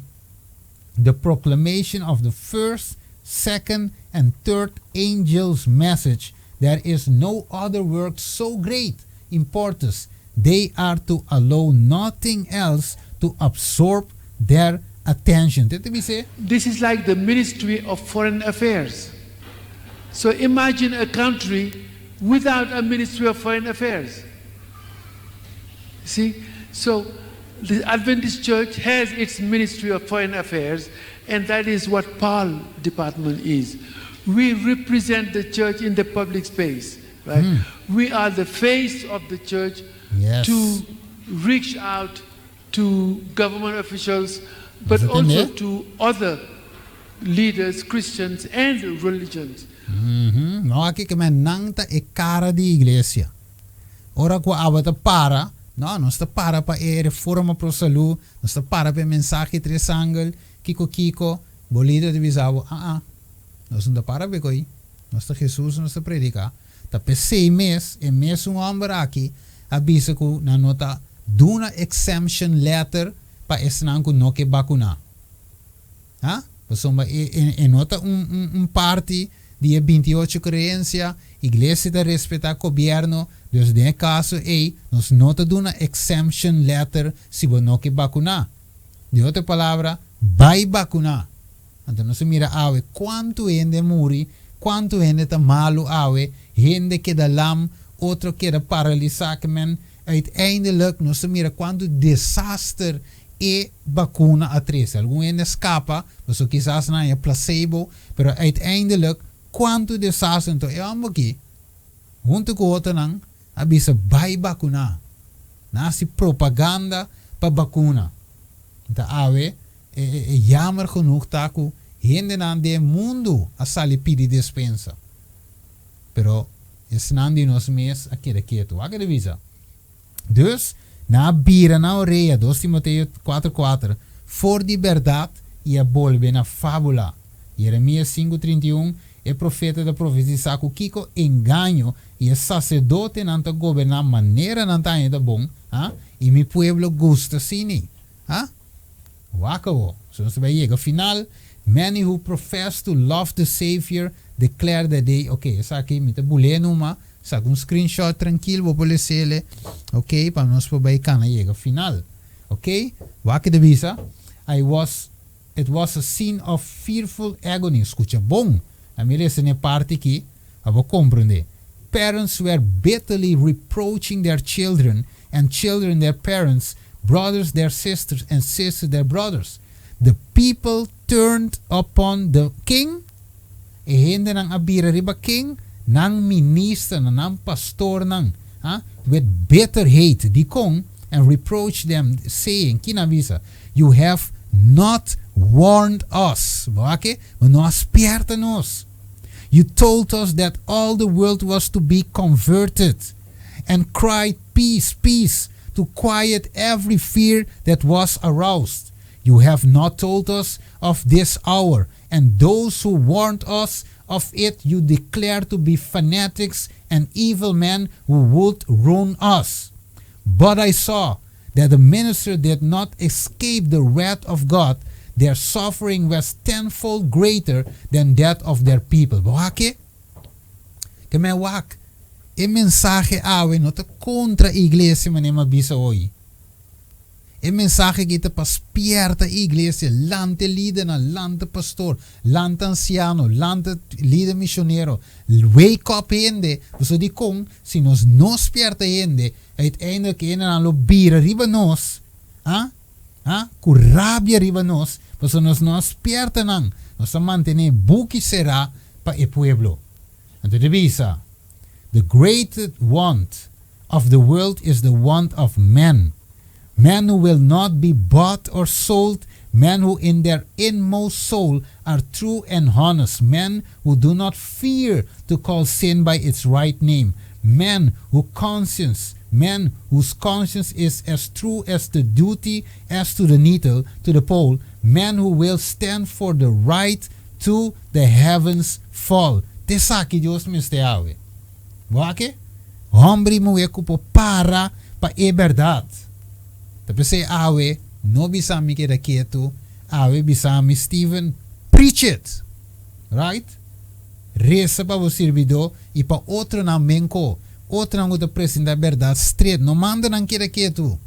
The proclamation of the first, second and third angel's message, there is no other work so great importance, they are to allow nothing else to absorb their attention. Te ta bis'é? This is like the Ministry of Foreign Affairs. So imagine a country without a Ministry of Foreign Affairs. See? So the Adventist Church has its Ministry of Foreign Affairs, and that is what PAL department is. We represent the church in the public space, right? We are the face of the church to reach out to government officials, but also to other leaders, Christians and religions. No aki ke men nan ta e kara di iglesia. Ora ku abo ta para, no, nos ta para pa e reforma pro salú, nos ta para pa e mensahe tres angel, kiko kiko, bo lider ta bisa bo, ah ah, nos no ta para pa e koi, nos ta Jesus nos ta prediká. Ta p'esei mes e mesun hòmber aki a bisa ku nan no ta. Duna exemption letter pa esnan ku no ke bakuná. Ha? Pasobra e no ta un parti di e 28 kreensia, iglesia ta respetá gobièrnu, dus den e kaso ei nos no ta duna exemption letter si bo no ke bakuná. Di otro palabra, bai bakuná. Anto nos a mira awe kuantu hende a muri, kuantu hende ta malu awe, hende keda lam, otro keda paralisá, ke men uiteindelijk nos a mira kuantu desaster e bakuna a trese. Algun hende a skapa, pasobra kisas nan haña placebo, pero uiteindelijk kuantu desaster. Anto e hòmber aki, huntu ku otronan, a bisa bai bakuná. Nan a hasi propaganda pa bakuna. Anto awe e jammer genoeg ta ku hendenan den e mundu a sali pidi despensa. Pero esnan di nos mes a keda ketu. Wak e ta bisa? Dus, nan a bira nan orea, 2 Timoteo 4, 4, for di bèrdat i a bolbe na fábula. Jeremias 5, 31, E profeta ta profetisá ku kiko engaño i e saserdotenan ta goberná manera nan ta haña ta bon, ha? I mi pueblo gusta asini. Ha? Wak awo. So nos ta bai yega final. Many who profess to love the Savior declare that they, ok, esaki mi ta bul'é numa, saka un screenshot trankil bo por les'ele, ok, pa nos por bai kana yega final. Ok, wak e ta bisa, I was, it was a scene of fearful agony, skucha bon, a mi lesa n'e parti aki pa bo komprendé, Parents were bitterly reproaching their children and children their parents, brothers their sisters and sisters their brothers. The people turned upon the king, e hendenan a bira riba ken? Nan ministernan, nan pastornan, ha, with bitter hate, dikon? And reproached them, saying, ki nan bisa? You have not warned us, bo a ke? Bo no a spierta nos. You told us that all the world was to be converted, and cried peace, peace, to quiet every fear that was aroused. You have not told us of this hour, and those who warned us of it you declare to be fanatics and evil men who would ruin us. But I saw that the minister did not escape the wrath of God, their suffering was tenfold greater than that of their people. Bo wak e? Ke men wak, e mensahe awe no ta kontra iglesia manera mi a bisa hoy. E mensahe aki ta pa spierta iglesia, lanta e lidernan, lanta pastor, lanta ansiano, lanta lider misionero, wake up hende, pasobra dikon si nos no spierta hende, uiteindelijk e hendenan lo bira riba nos, ha, ha, ku rabia riba nos, pasobra nos no a spierta nan, nos a mantene e buki será pa e pueblo. Anto ta bisa, The great want of the world is the want of men. Men who will not be bought or sold, men who in their inmost soul are true and honest, men who do not fear to call sin by its right name, men who conscience, men whose conscience is as true as the duty as to the needle, to the pole, men who will stand for the right to the heavens fall. T'esaki Dios mester awe. Wak e hòmber i muhé ku por para pa e bèrdat. Ta p'esei awe no bisa mi keda ketu, awe bisa mi Steven, preach it! Right? Resa pa bo sirbidó i pa otronan menko, otronan ku ta presentá e bèrdat stret, no manda nan keda ketu.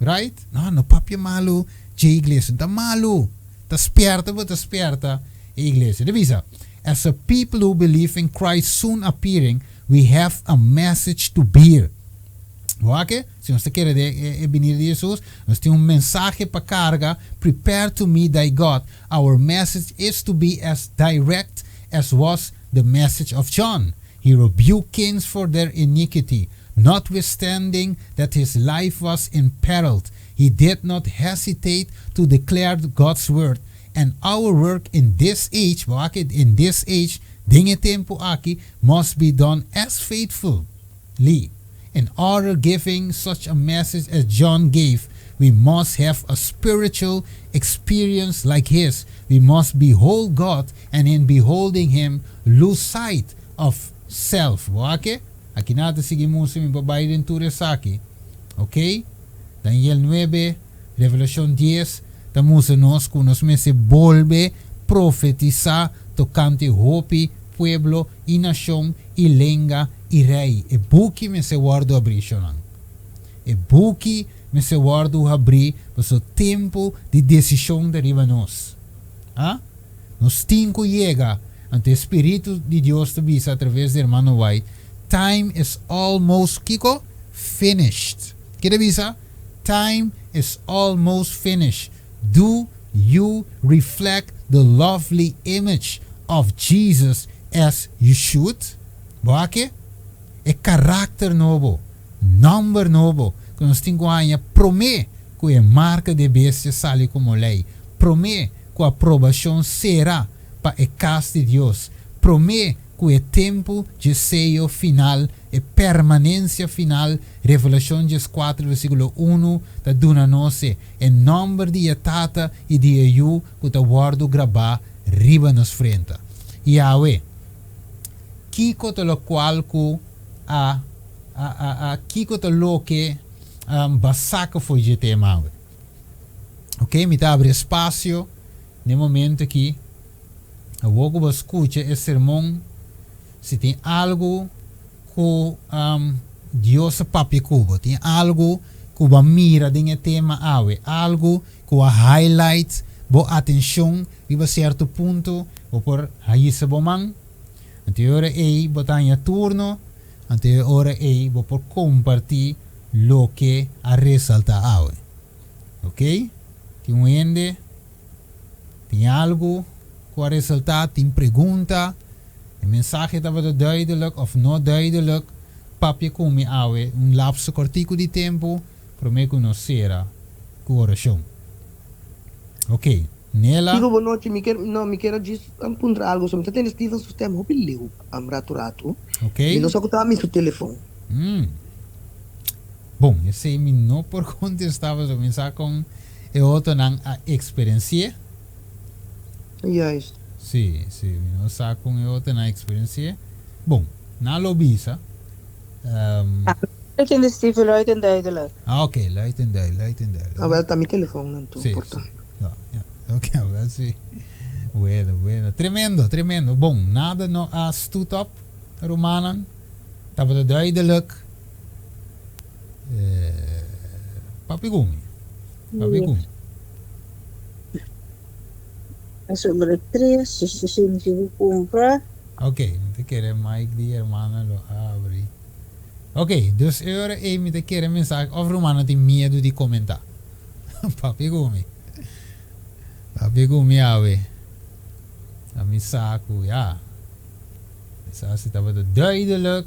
Right? No, no papia malu dje iglesia, no ta malu, ta spièrta bo ta spièrta e iglesia. Ta bisa. As a people who believe in Christ's soon appearing, we have a message to bear. Wak e? Si nos ta kere den e binida di Jesus, nos tin un mensahe pa karga, Prepare to meet thy God. Our message is to be as direct as was the message of John. He rebuked kings for their iniquity, notwithstanding that his life was imperiled. He did not hesitate to declare God's word. And our work in this age, bo aki in this age, den e tempu aki, must be done as faithfully. In order giving such a message as John gave, we must have a spiritual experience like his. We must behold God and in beholding him lose sight of self. Bo aki? Aki nan ta sigui mustra mi pa bai den tur esaki. Ok? Daniel 9, Revelashon 10 ta mustra nos ku nos mester bolbe profetisá tokante hopi pueblo i nashon i lenga i rei. E buki mester wòrdu abrí, shonnan. E buki mester wòrdu habrí pasobra tempu di desishon ta riba nos. A Nos tin ku yega, anto e Spiritu di Dios ta bisa atraves di Hermano White, Time is almost, kiko? Finished. Ke ta bisa? Time is almost finished. Do you reflect the lovely image of Jesus as you should? Bo a ke? E karakter nobo, nòmber nobo ku nos tin ku haña promé ku e marka di e bestia sali komo lei, promé ku aprobashon sera pa e kas di Dios, promé ku e tempu dje seyo final, e permanensia final, Revelashon 14 versíkulo 1 ta duna nos e e nòmber di e Tata i di e Yu ku ta wòrdu grabá riba nos frenta. I awe, kiko ta lokual ku a a a a kiko ta loke bo a saka for dje tema awe? Ok, mi ta abri espasio n'e momento aki. Awor ku bo skucha e sermon, si tin algu ku Dios a papia ku bo, tin algu ku bo a mira den e tema awe, algu ku a highlight bo atenshon riba sierto punto, bo por hisa bo man. Anto e ora ei bo ta haña turno, anto e ora ei bo por kompartí loke a resaltá awe. Ok, tin un hende. Tin algu ku a resaltá? Tin pregunta? E mensahe tabata duidelijk òf no duidelijk? Papia ku mi awe un lapso kòrtiku di tempu promé ku nos sera ku orashon. Ok, Nela. Steven bo nochi, mi kier, no, mi kier a djis puntra algu so mi ta tende Steven su stem hopi leu ratu ratu, Ok. mi no sa ku ta mi su telefon. Bon, esei mi no por contesta pasobra mi sa con e otronan a experenci'e. Juist. Sí, sí, mi no sa con e otronan a experenci'e. Bon, nan lo bisa. Mi tende Steven luid en duidelijk. Ah, ok, luid en duidelijk, luid en duidelijk. Awel ta mi telefon nan tur, Sí, por ta. sí. Ja, ja. Ok, awel sí. Bueno, bueno. Tremendo, tremendo. Bon, nada no a stoot op, rumannan. Tabata duidelijk. Papi ku mi. Papi ku mi. Sobre tres, si si mi ku kumpra. Ok, mi ta kere mic di hermana lo abri. Ok, dus e ora ei mi ta kere mensahe of rumannan tin miedu di komentá. Papi ku mi. Papi ku mi awe. A mi sa ku ya. Mi sa si tabata duidelijk.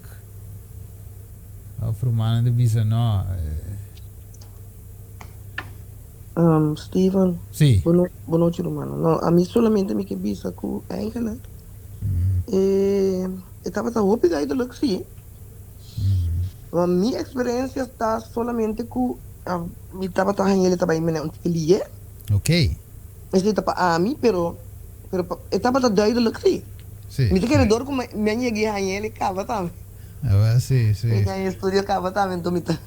Of rumannan ta bisa no. Steven, Sí. Bo nochi rumannan. No, ami solamente mi ke bisa ku eigenlijk e e tabata hopi duidelijk sí. Want mi eksperensia ta solamente ku mi tabata haña el ta bai mene un tiki lié. Ok. Esei ta pa ami, pero pero e tabata duidelijk sí. Sí. Mi ta kere dor ku mi a yega i haña el e kaba tambe. Awa sí, sí. Mi ta haña estudio kaba tambe, enton mi ta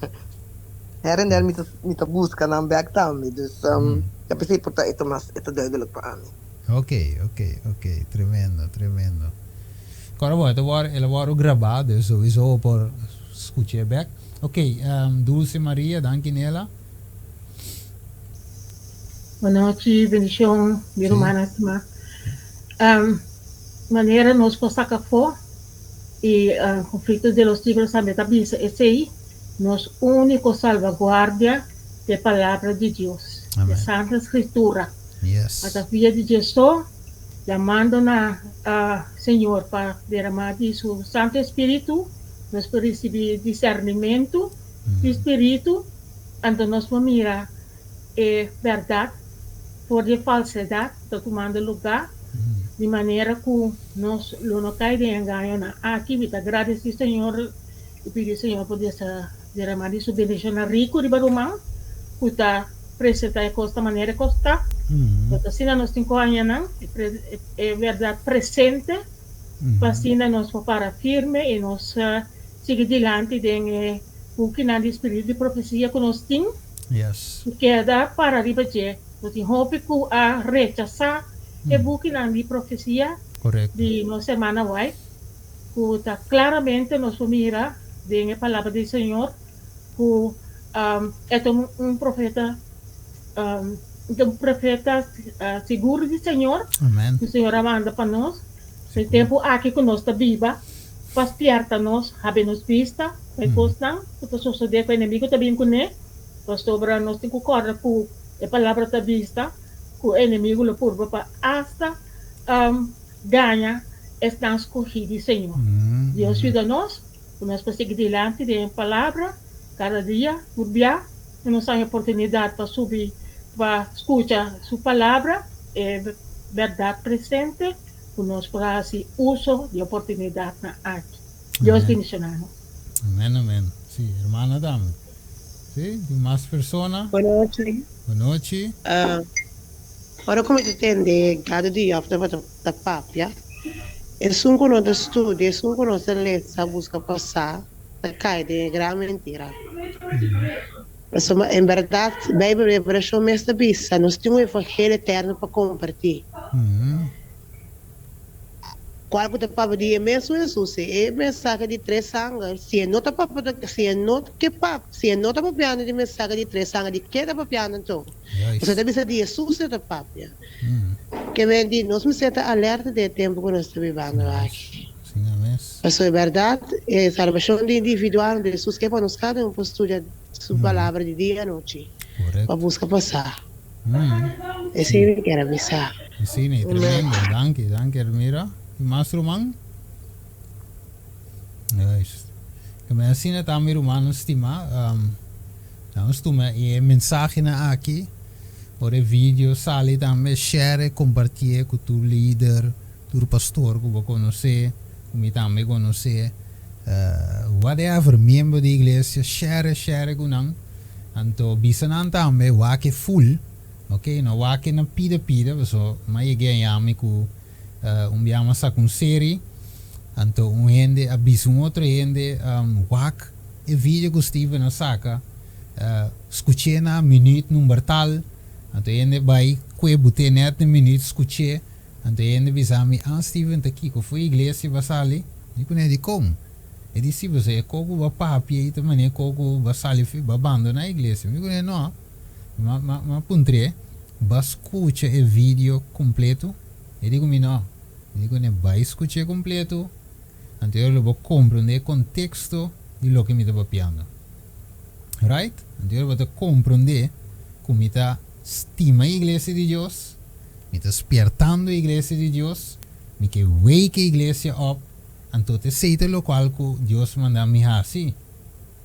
her en der mi ta mi ta buska nan bek tambe. Dus ya p'esei por ta e ta mas e ta duidelijk pa ami. Ok, ok, ok. Tremendo, tremendo. Kòrda bo, e ta wòrdu, el a wòrdu grabá, dus souiso bo por skuch'é bek. Ok, Dulce Maria, danki Nela. Bonochi, bendishon, mi rumannan stimá. Manera nos por saka afó i Conflictos de los Siglos tambe ta bisa esei, nos úniko salvaguardia ta e Palabra di Dios, e Santa Skritura. Ata via di dje so, yamando na Señor pa deramá di su Santu Espíritu, nos por risibí disernimentu di spiritu, anto nos por mira e bèrdat for di e falsedat ku ta tumando lugá, di manera ku nos lo no kai den engañonan. Aki mi ta gradisí Señor i pidi Señor por deramá di su bendishonnan riku riba ruman ku ta presentá e kos ta manera e kos ta. Pasobra asina nos tin ku haña nan e bèrdat presente pa asina nos por para firme i nos sigui dilanti den e bukinan di spiritu di profesia ku nos tin. Yes. Ku keda para riba dje. Lo tin hopi ku a rechasá e bukinan di profesia Korekto. di nos hermana White, ku ta klaramente nos por mira den e Palabra di Señor ku e ta un profeta, un profeta sigur di Señor, Amen. ku Señor a manda pa nos. E tempu aki ku nos ta biba pa spièrta nos, habri nos bista pa e kosnan ku ta sosodé ku e enemigu ta bin kuné, pasobra nos tin ku kòrda ku e palabra ta bisa ku e enemigu lo purba pa asta gaña esnan skohí di Señor. Dios yuda nos ku nos por sigui dilanti den e palabra kada dia, tur bia ku nos haña oportunidat pa subi pa skucha su palabra, e bèrdat presente. Ku nos por hasi uso di oportunidatnan aki. Dios Amén. bendishoná nos. Amén, amén. Sí, hermana tambe. Sí, tin mas persona? Buenochi. Buenochi. Ah, ora ku mi ta tende Gado di Job tabata ta papia, esun ku no ta studia, esun ku no ta lesa buska pa sa, ta kai den e gran mentira. Pasobra en bèrdat Beibel Revelashon mes ta bisa, nos tin un evangelio eterno pa kompartí. Kual ku ta papia di e mesun Hesus, e mensahe di tres sanger, si e no ta papia, si e no ke pap, si e no ta papiando di mensahe di tres sanger, di ke e ta papiando anto? Pasobra e ta bisa di Hesus e ta papia. Ke men di, nos mester ta alerta den e tempu ku nos ta bibando aki. Pasobra e bèrdat, e salbashon di individual di Hesus ke pa nos kada un por studia Su palabra di dia i anochi, pa buska pa sa. Esei mi kier a bisa. Esei ne, tremendo. Danki, danki Ermira. Tin mas ruman? Juist. Keme asina ta mi rumannan stima. Nos tuma e mensahenan aki, ora e video sali tambe, share e, compartié cu tur lider, tur pastor cu bo conoce, cu mi tambe conoce, whatever, miembro di iglesia, share, share cu nan. Anto bisa nan tambe wak e full, ok, no wak e na pida pida, paso m'a yega a yami cu un bia m'a saca un seri, anto un hende a bisa un otro hende wak e video cu Steven a saca, scuch'e na minuut number tal, anto e hende bay cue bute net na minuut scuch'e, anto e hende bisa mi, ah Steven ta kico fu iglesia ba sali? Mi cune dicon? E di si pasobra e koku ba papia i ta manera koku ba sali fi ba bandona iglesia. Mi cune no, ma ma ma puntr'e ba scucha e video completo? E di cu mi no. Mi di cune bai scuch'e completo. Anto yo lo bo comprende e contexto di loke mi ta papiando. Right? Anto yo lo bo ta comprende cu mi ta stima e iglesia di Dios, mi ta spiertando e iglesia di Dios, mi ke wake e iglesia op, anto ta esey ta locual cu Dios manda mi haci.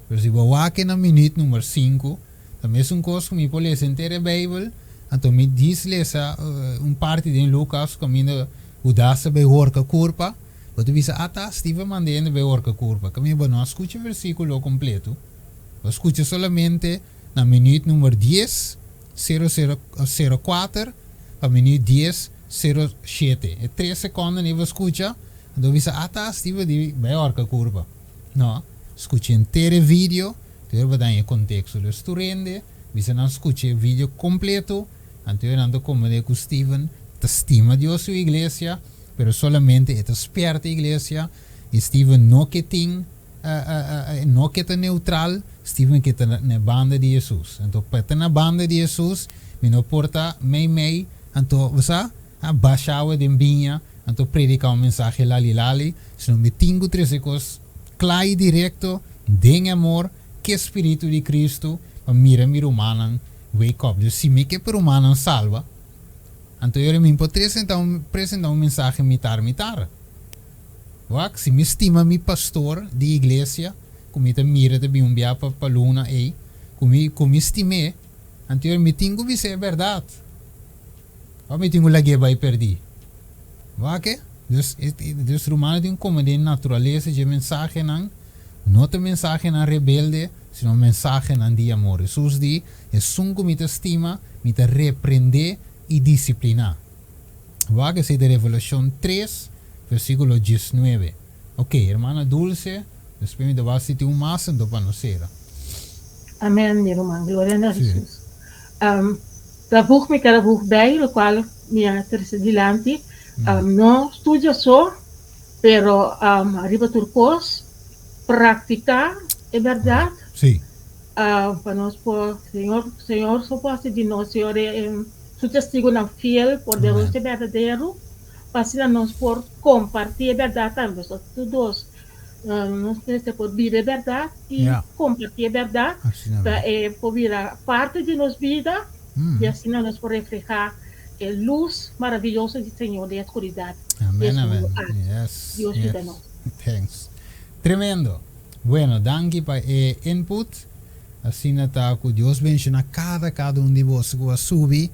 Pero si bo wak na minuut number sinku, ta mesun cos cu mi por lesa henter e Bijbel, anto mi djis lesa un parti den Lucas caminda Judas ta bay horca curpa, Bo ta bisa, Ata, Steven manda hende bai horka kurpa. Kami bo no a skucha e versíkulo kompletu. Bo a skucha solamente na minuut number dies, sero sero, sero kuater pa minuut dies, sero shete. E tres sekondonan ei bo a skucha, anto bo bisa, Ata, Steven di bai horka kurpa. No, skucha henter e video, te ora bo daña e konteksto. Dus tur hende bisa nan skucha e video kompletu, anto nan ta komprendé ku Steven ta stima Dios su iglesia. Pero solamente e ta spierta iglesia y Steven no ke tin no ke ta neutral, Steven ke ta na banda di Jesus. Anto pa ta na banda di Jesus mi no por ta mei mei anto bo sa a basha awe den biña anto predica un mensahe lali lali sino mi tin cu trece cos cla y directo den amor ke spiritu di Cristo pa mira mi rumannan wake up. Dus si mi ke pa rumannan salba. Anto yori mi por presenta un presenta un mensahe mitar mitar. Wak, si mi stima mi pastor di iglesia, ku mi ta mira ta bin un bia pa pa luna ei, ku mi ku mi stim'é, anto yori mi tin ku bis'é e bèrdat. Òf mi tin ku lag'é bai pèrdí. Wak e? Dus dus rumannan tin ku kome den naturalesa dje mensahenan, no ta mensahenan rebelde, sino mensahenan di amor. Hesus di, Esun ku mi ta stima, mi ta reprendé i disipliná. Wak esei ta Revelashon tres, versíkulo diesnuebe. Ok, hermana Dulce, despues mi ta wak si tin un mas anto pa nos sera. Amen, mi ruman. Gloria na Jesus. Um, ta voeg mi kada voeg bij, lokual mi a trese dilanti. Um, no studia so, pero um, riba tur kos, praktiká e bèrdat. Sí. Uh, pa nos por, Señor, Señor so por hasi di nos, Señor, e, su testigunan fiel, poderoso i berdadero, pa asina nos por kompartí e bèrdat tambe. So, tur dos Nos mester por biba e bèrdat i kompartí e bèrdat pa e por bira parti di nos bida i asina nos por reflehá e lus maraviyoso di Señor den e skuridat di es mundu aki. Dios yuda nos. Thanks. Tremendo. Bueno, danki pa e input. Asina ta ku Dios benshoná kada kada un di boso ku a subi,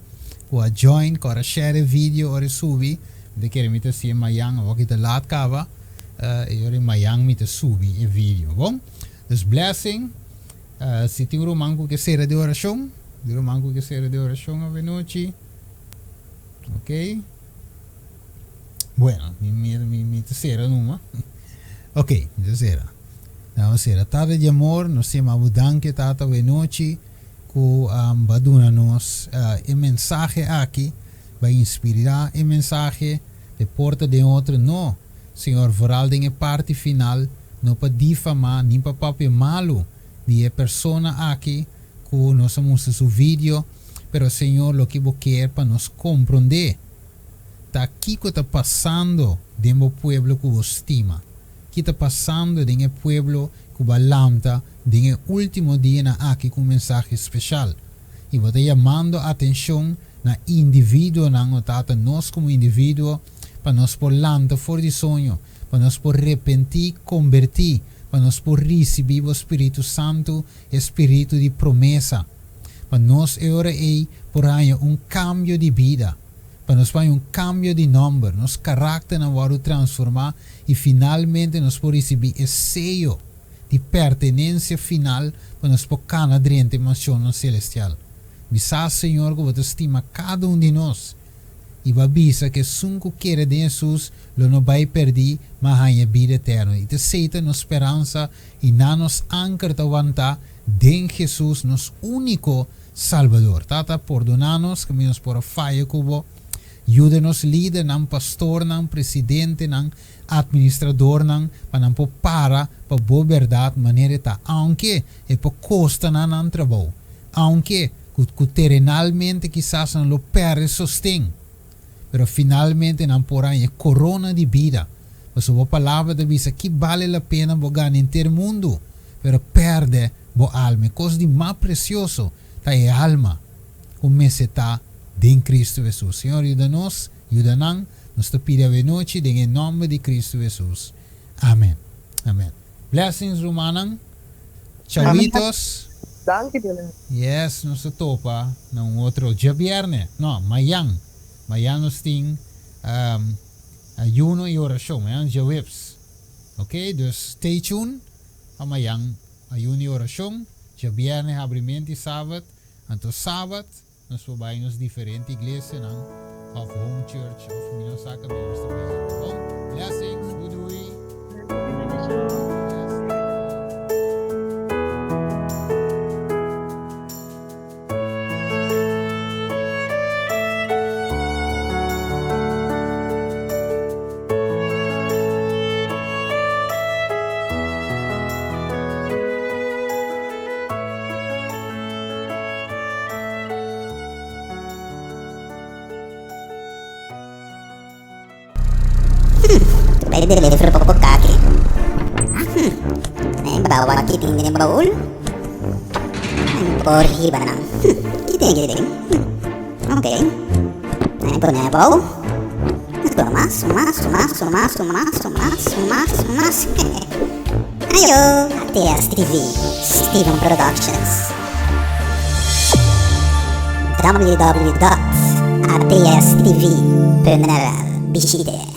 ku a join, ku a share e video ora e subi. Mi ta kere mi ta hasié mayan, awor ki ta laat kaba. E ora mayan mi ta subi e video, bon? Dus blessing. Si tin un ruman ku ke sera di orashon, di ruman ku ke sera di orashon avenochi. Ok. Bueno, mi, mi, mi, mi ta sera numa. Ok, mi ta sera. Nos sera. Tata di amor, nos ta yama bo danki, Tata, avenochi ku um, ba duna nos e mensahe aki, ba inspirá e mensahe. E por ta den otro no, Señor, vooral den e parti final, no pa difamá ni pa papia malu di e persona aki ku nos a mustra su video, pero Señor loke bo kier pa nos komprondé ta kiko ta pasando den bo pueblo ku bo stima, ki ta pasando den e pueblo ku bo a lanta den e último dianan aki ku un mensahe speshal. I bo ta yamando atenshon na individuonan, o Tata, nos komo individuo, pa nos por lanta for di soño, pa nos por repentí, kombertí, pa nos por risibí bo Spiritu Santu, e Spiritu di promesa, pa nos e ora ei por haña un kambio di bida, pa nos por haña un kambio di nòmber, nos karakternan wòrdu transformá i finalmente nos por risibí e seyo di pertenensia final pa nos por kana drenta e mansionnan selestial. Mi sa, Señor, ku Bo ta stima kada un di nos, i Bo a bisa ku esun ku kere den Hesus lo no bai pèrdí, ma haña bida eterno. I ta esei ta nos speransa i na nos anker ta wantá den Hesus, nos úniko Salbador. Tata, pordoná nos kaminda nos por a faya ku Bo. Yuda nos lidernan, pastornan, presidentenan, administradornan pa nan por para pa Bo bèrdat manera e ta, aunke e por kosta nan nan trabou. Aunke ku ku terenalmente kisas nan lo pèrdè sosten, pero finalmente nan por haña e korona di bida. Pasobra bo Palabra ta bisa, Ki bale la pena bo gana henter mundu, pero pèrdè bo alma? E kos di mas presioso ta e alma ku mester ta den Kristu Hesus. Señor, yuda nos, yuda nan. Nos ta pidi awenochi den e nòmber di Kristu Hesus. Amen. Amen. Blessings, rumannan. Chawitos. Danki Dylan. Yes, nos ta topa na un otro djabierne. No, mayan. Mayan nos tin um, ayuno y oracion. Mayan djaweps. Ok, dus stay tuned pa mayan ayuno y oracion. Djabierne habrimento y sabat. Anto sabat nos por bai nos diferente iglesianan of home church of mi no sa kaminda nos ta bai. Bon, blessings, doei doei. Yes. Bai deliver poko kaki. Hmm. Bawa kiting den baul. Por hiba nan. Kiting kiting. Ok. Pone bou. Mas, mas, mas, mas, mas, mas, mas, mas. Ayo, ATS TV, Steven Productions. www.atstv.nl Bishite.